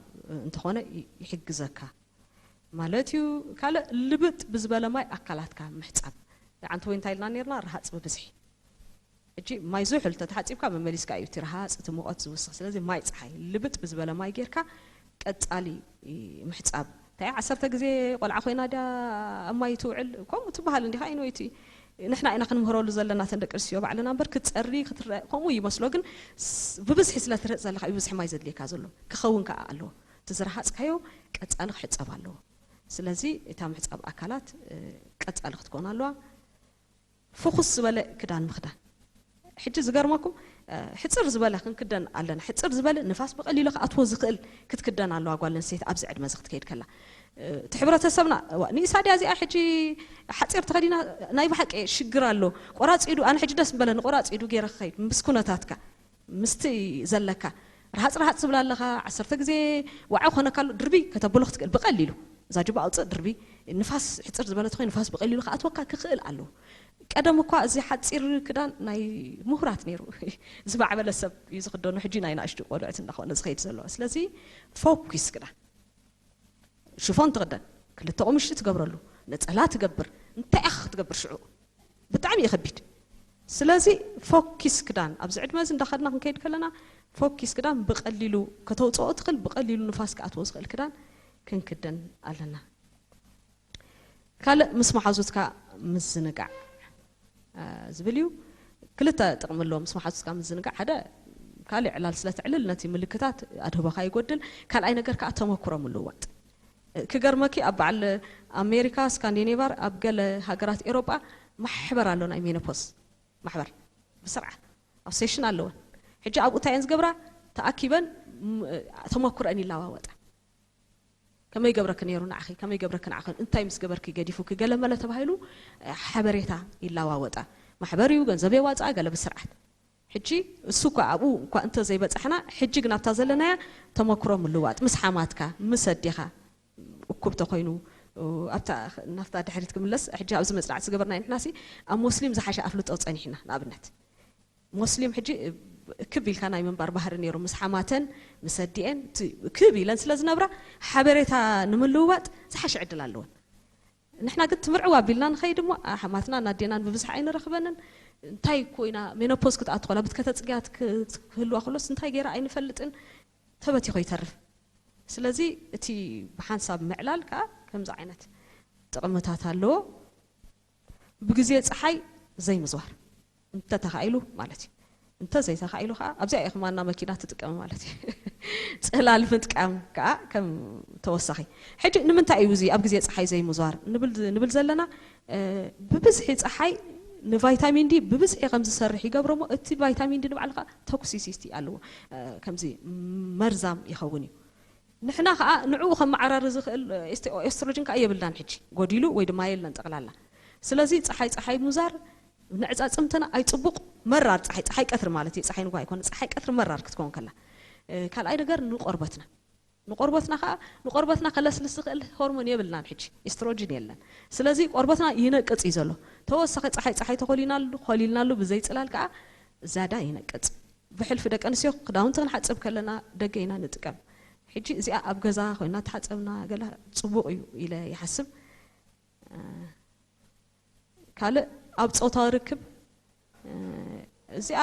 እንተኾነ ይሕግዘካ ማለት እዩ። ካልእ ልብጥ ብዝበለ ማይ ኣካላትካ ምሕጻብ። ዓንተ ወይ እንታይ ኢልና ነርና? ረሃጽ ብብዝሒ። ሕጂ ማይ ዝሑል ተተሓጺብካ መመሊስካ እዩ እቲ ረሃጽ እቲ ሙቐት ዝውስኽ። ስለዚ ማይ ጸሓይ ልብጥ ብዝበለ ማይ ጌርካ ቀጻሊ ምሕጻብ። እንታይ ዓሰርተ ግዜ ቆልዓ ኮይና ድያ ኣብ ማይ ትውዕል? ከምኡ ትበሃል እንዲኻ? ኢንወይቲ ንሕና ኢና ክንምህረሉ ዘለና ተን ደቂ ኣንስትዮ ባዕልና እምበር ክትጸሪ ክትረአ ከምኡ ይመስሎ። ግን ስ- ብብዝሒ ስለ ትረጥ ዘለኻ እዩ ብዝሒ ማይ ዘድልየካ ዘሎ። ክኸውን ከኣ ኣለዎ። እቲ ዝረሃጽካዮ ቀጻሊ ክሕጸብ ኣለዎ። ስለዚ እታ ምሕጻብ ኣካላት ቀጻሊ ክትኮን ኣለዋ። ፍኹስ ዝበለ ክዳን ምኽዳን። ሕጂ ዝገርመኩም ሕፅር ዝበለ ክንክደን ኣለና። ሕፅር ዝበለ ንፋስ ብቐሊሉ ክኣትዎ ዝኽእል ክትክደን ኣለዋ ጓል ኣንስተይቲ ኣብዚ ዕድመ እዚ ክትከይድ ከላ። እቲ ሕብረተሰብና እዋ ንኢሳ ድያ እዚኣ ሕጂ ሓፂር ተኸዲና ናይ ብሓቂ ሽግር ኣሎ። ቆራፂ ኢዱ ኣነ ሕጂ ደስ ምበለኒ ቆራፂ ኢዱ ገይረ ክኸይድ ምስ ኩነታትካ ምስቲ ዘለካ ርሃፅ ርሃፅ ትብል ኣለኻ። ዓሰርተ ግዜ ዋዓ ኮነካ ኣሎ ድርቢ ከተብሎ ክትክእል ብቐሊሉ እዛ ጅባ ኣውፅእ ድርቢ ንፋስ ሕፅር ዝበለ ተኾይኑ ንፋስ ብቐሊሉ ክኣትወካ ክኽእል ኣለዎ። ቀደም እኳ እዚ ሓፂር ክዳን ናይ ምሁራት ነይሩ። ዝማዕበለ ሰብ እዩ ዝኽደኖ። ሕጂ ናይ ንኣሽቱ ቆልዑት እንዳኾነ ዝኸይድ ዘለዎ። ስለዚ ፎኪስ ክዳን ሽፎን ትኽደን ክልተ ቁምሽቲ ትገብረሉ ነፀላ ትገብር እንታይ ኢኻ ክትገብር ሽዑ ብጣዕሚ እዩ ከቢድ። ስለዚ ፎኪስ ክዳን ኣብዚ ዕድመ እዚ እንዳኸድና ክንከይድ ከለና ፎኪስ ክዳን ብቐሊሉ ከተውፅኦ ትኽእል ብቐሊሉ ንፋስ ክኣትዎ ዝኽእል ክዳን ክንክደን ኣለና። ካልእ ምስ መሓዙትካ ምዝንጋዕ ዝብል እዩ። ክልተ ጥቕሚ ኣለዎ ምስ መሓዙትካ ምዝንጋዕ። ሓደ ካልእ ዕላል ስለ ተዕልል ነቲ ምልክታት ኣድህቦኻ ይጎድል። ካልኣይ ነገር ከዓ ተመኩሮ ምልውዋጥ። ክገርመኪ ኣብ በዓል ኣሜሪካ ስካንዲኔቫር ኣብ ገለ ሃገራት ኤሮጳ ማሕበር ኣሎ ናይ ሜኖፖዝ ማሕበር ብስርዓት ኣብ ሴሽን ኣለወን። ሕጂ ኣብኡ እንታይ እየን ዝገብራ ተኣኪበን ተመኩረን ይለዋወጣ። ከመይ ገብረኪ ነይሩ ንዓኺ ከመይ ገብረኪ ንዓኺ እንታይ ምስ ገበርኪ ገዲፉኪ ገለ መለ ተባሂሉ ሓበሬታ ይለዋወጣ። ማሕበር እዩ ገንዘብ የዋፅኣ ገለ ብስርዓት። ሕጂ እሱ እኳ ኣብኡ እኳ እንተዘይበፃሕና ሕጂ ግን ኣብታ ዘለናያ ተመክሮ ምልዋጥ ምስ ሓማትካ ምስ ኣዴኻ እኩብ ተኮይኑ ኣብታ ናብታ ድሕሪት ክምለስ ሕጂ ኣብዚ መፅናዕቲ ዝገበርናዮ ንሕናሲ ኣብ ሞስሊም ዝሓሸ ኣፍልጦ ፀኒሕና ንኣብነት ሞስሊም ሕጂ ክብ ኢልካ ናይ ምንባር ባህሪ ነይሩ ምስ ሓማተን ምስ ኣዲኤን ክብ ኢለን ስለ ዝነብራ ሓበሬታ ንምልውዋጥ ዝሓሸ ዕድል ኣለወን ንሕና ግን ትምርዕው ኣቢልና ንኸይድ እሞ ኣሕማትና ናዴናን ብብዝሒ ኣይንረኽበንን እንታይ እኮ ኢና ሜኖፖዝ ክትኣቱ ከላ ብትከተፅግያት ክህልዋ ከሎስ እንታይ ገይራ ኣይንፈልጥን ተበቲኾ ይተርፍ ስለዚ እቲ ብሓንሳብ ምዕላል ከዓ ከምዚ ዓይነት ጥቕምታት ኣለዎ ብግዜ ፀሓይ ዘይምዝዋር እንተተኻኢሉ ማለት እዩ እንተዘይተኻኢሉ ከዓ ኣብዚኣ ኢኹም ዋና መኪና ትጥቀሙ ማለት እዩ ፅላል ምጥቃም ከዓ ከም ተወሳኺ ሕጂ ንምንታይ እዩ እዚ ኣብ ግዜ ፀሓይ ዘይምዝዋር ንብል ዘለና ብብዝሒ ፀሓይ ንቫይታሚን ዲ ብብዝሒ ከም ዝሰርሕ ይገብሮ እሞ እቲ ቫይታሚን ዲ ንባዕሉ ከዓ ቶክሲሲቲ ኣለዎ ከምዚ መርዛም ይኸውን እዩ ንሕና ከዓ ንዕኡ ከመዓራሪ ዝኽእል ኤስትሮጅን ከዓ የብልናን ሕጂ ጎዲሉ ወይ ድማ የለን ጠቕላላ ስለዚ ፀሓይ ፀሓይ ምዛር ንዕፃፅምትና ኣይፅቡቕ መራር ፀሓይ ፀሓይ ቀትሪ ማለት እዩ ፀሓይ ንጓ ኣይኮነ ፀሓይ ቀትሪ መራር ክትከውን ከላ ካልኣይ ነገር ንቆርበትና ንቆርበትና ከዓ ንቆርበትና ከለስልስ ዝኽእል ሆርሞን የብልናን ሕጂ ኤስትሮጅን የለን ስለዚ ቆርበትና ይነቅፅ እዩ ዘሎ ተወሳኺ ፀሓይ ፀሓይ ተኾሊናሉ ኮሊልናሉ ብዘይፅላል ከዓ ዛዳ ይነቅፅ ብሕልፊ ደቂ ኣንስትዮ ክዳውንቲ ክንሓፅብ ከለና ደገ ኢና ንጥቀም ሕጂ እዚኣ ኣብ ገዛ ኮይና ተሓፀብና ገላ ፅቡቕ እዩ ኢለ ይሓስብ ካልእ ኣብ ፆታዊ ርክብ እዚኣ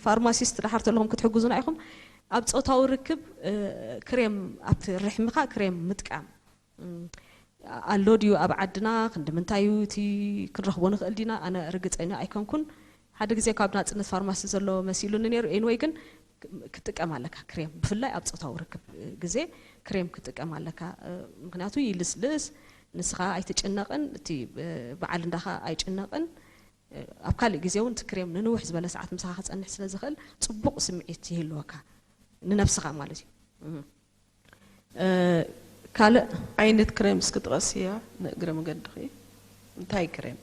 ፋርማሲስት ድሓር ተለኹም ክትሕግዙና ኢኹም ኣብ ፆታዊ ርክብ ክሬም ኣብቲ ርሕምኻ ክሬም ምጥቃም ኣሎ ድዩ ኣብ ዓድና? ክንዲ ምንታይ እዩ እቲ ክንረኽቦ ንኽእል ዲና? ኣነ ርግፀኛ ኣይኮንኩን። ሓደ ግዜ ካብ ናፅነት ፋርማሲ ዘሎ መሲሉኒ ነይሩ። ኤንወይ ግን ክጥቀም ኣለካ ክሬም፣ ብፍላይ ኣብ ፆታዊ ርክብ ግዜ ክሬም ክጥቀም ኣለካ። ምክንያቱ ይልስልስ፣ ንስኻ ኣይትጭነቕን፣ እቲ በዓል እንዳኻ ኣይጭነቕን። ኣብ ካልእ ግዜ እውን እቲ ክሬም ንንውሕ ዝበለ ሰዓት ምሳኻ ክፀንሕ ስለ ዝኽእል ፅቡቕ ስምዒት ይህልወካ ንነብስኻ ማለት እዩ። ካልእ ዓይነት ክሬም እስኪ ጥቀስያ ንእግረ መገድኺ። እንታይ ክሬም?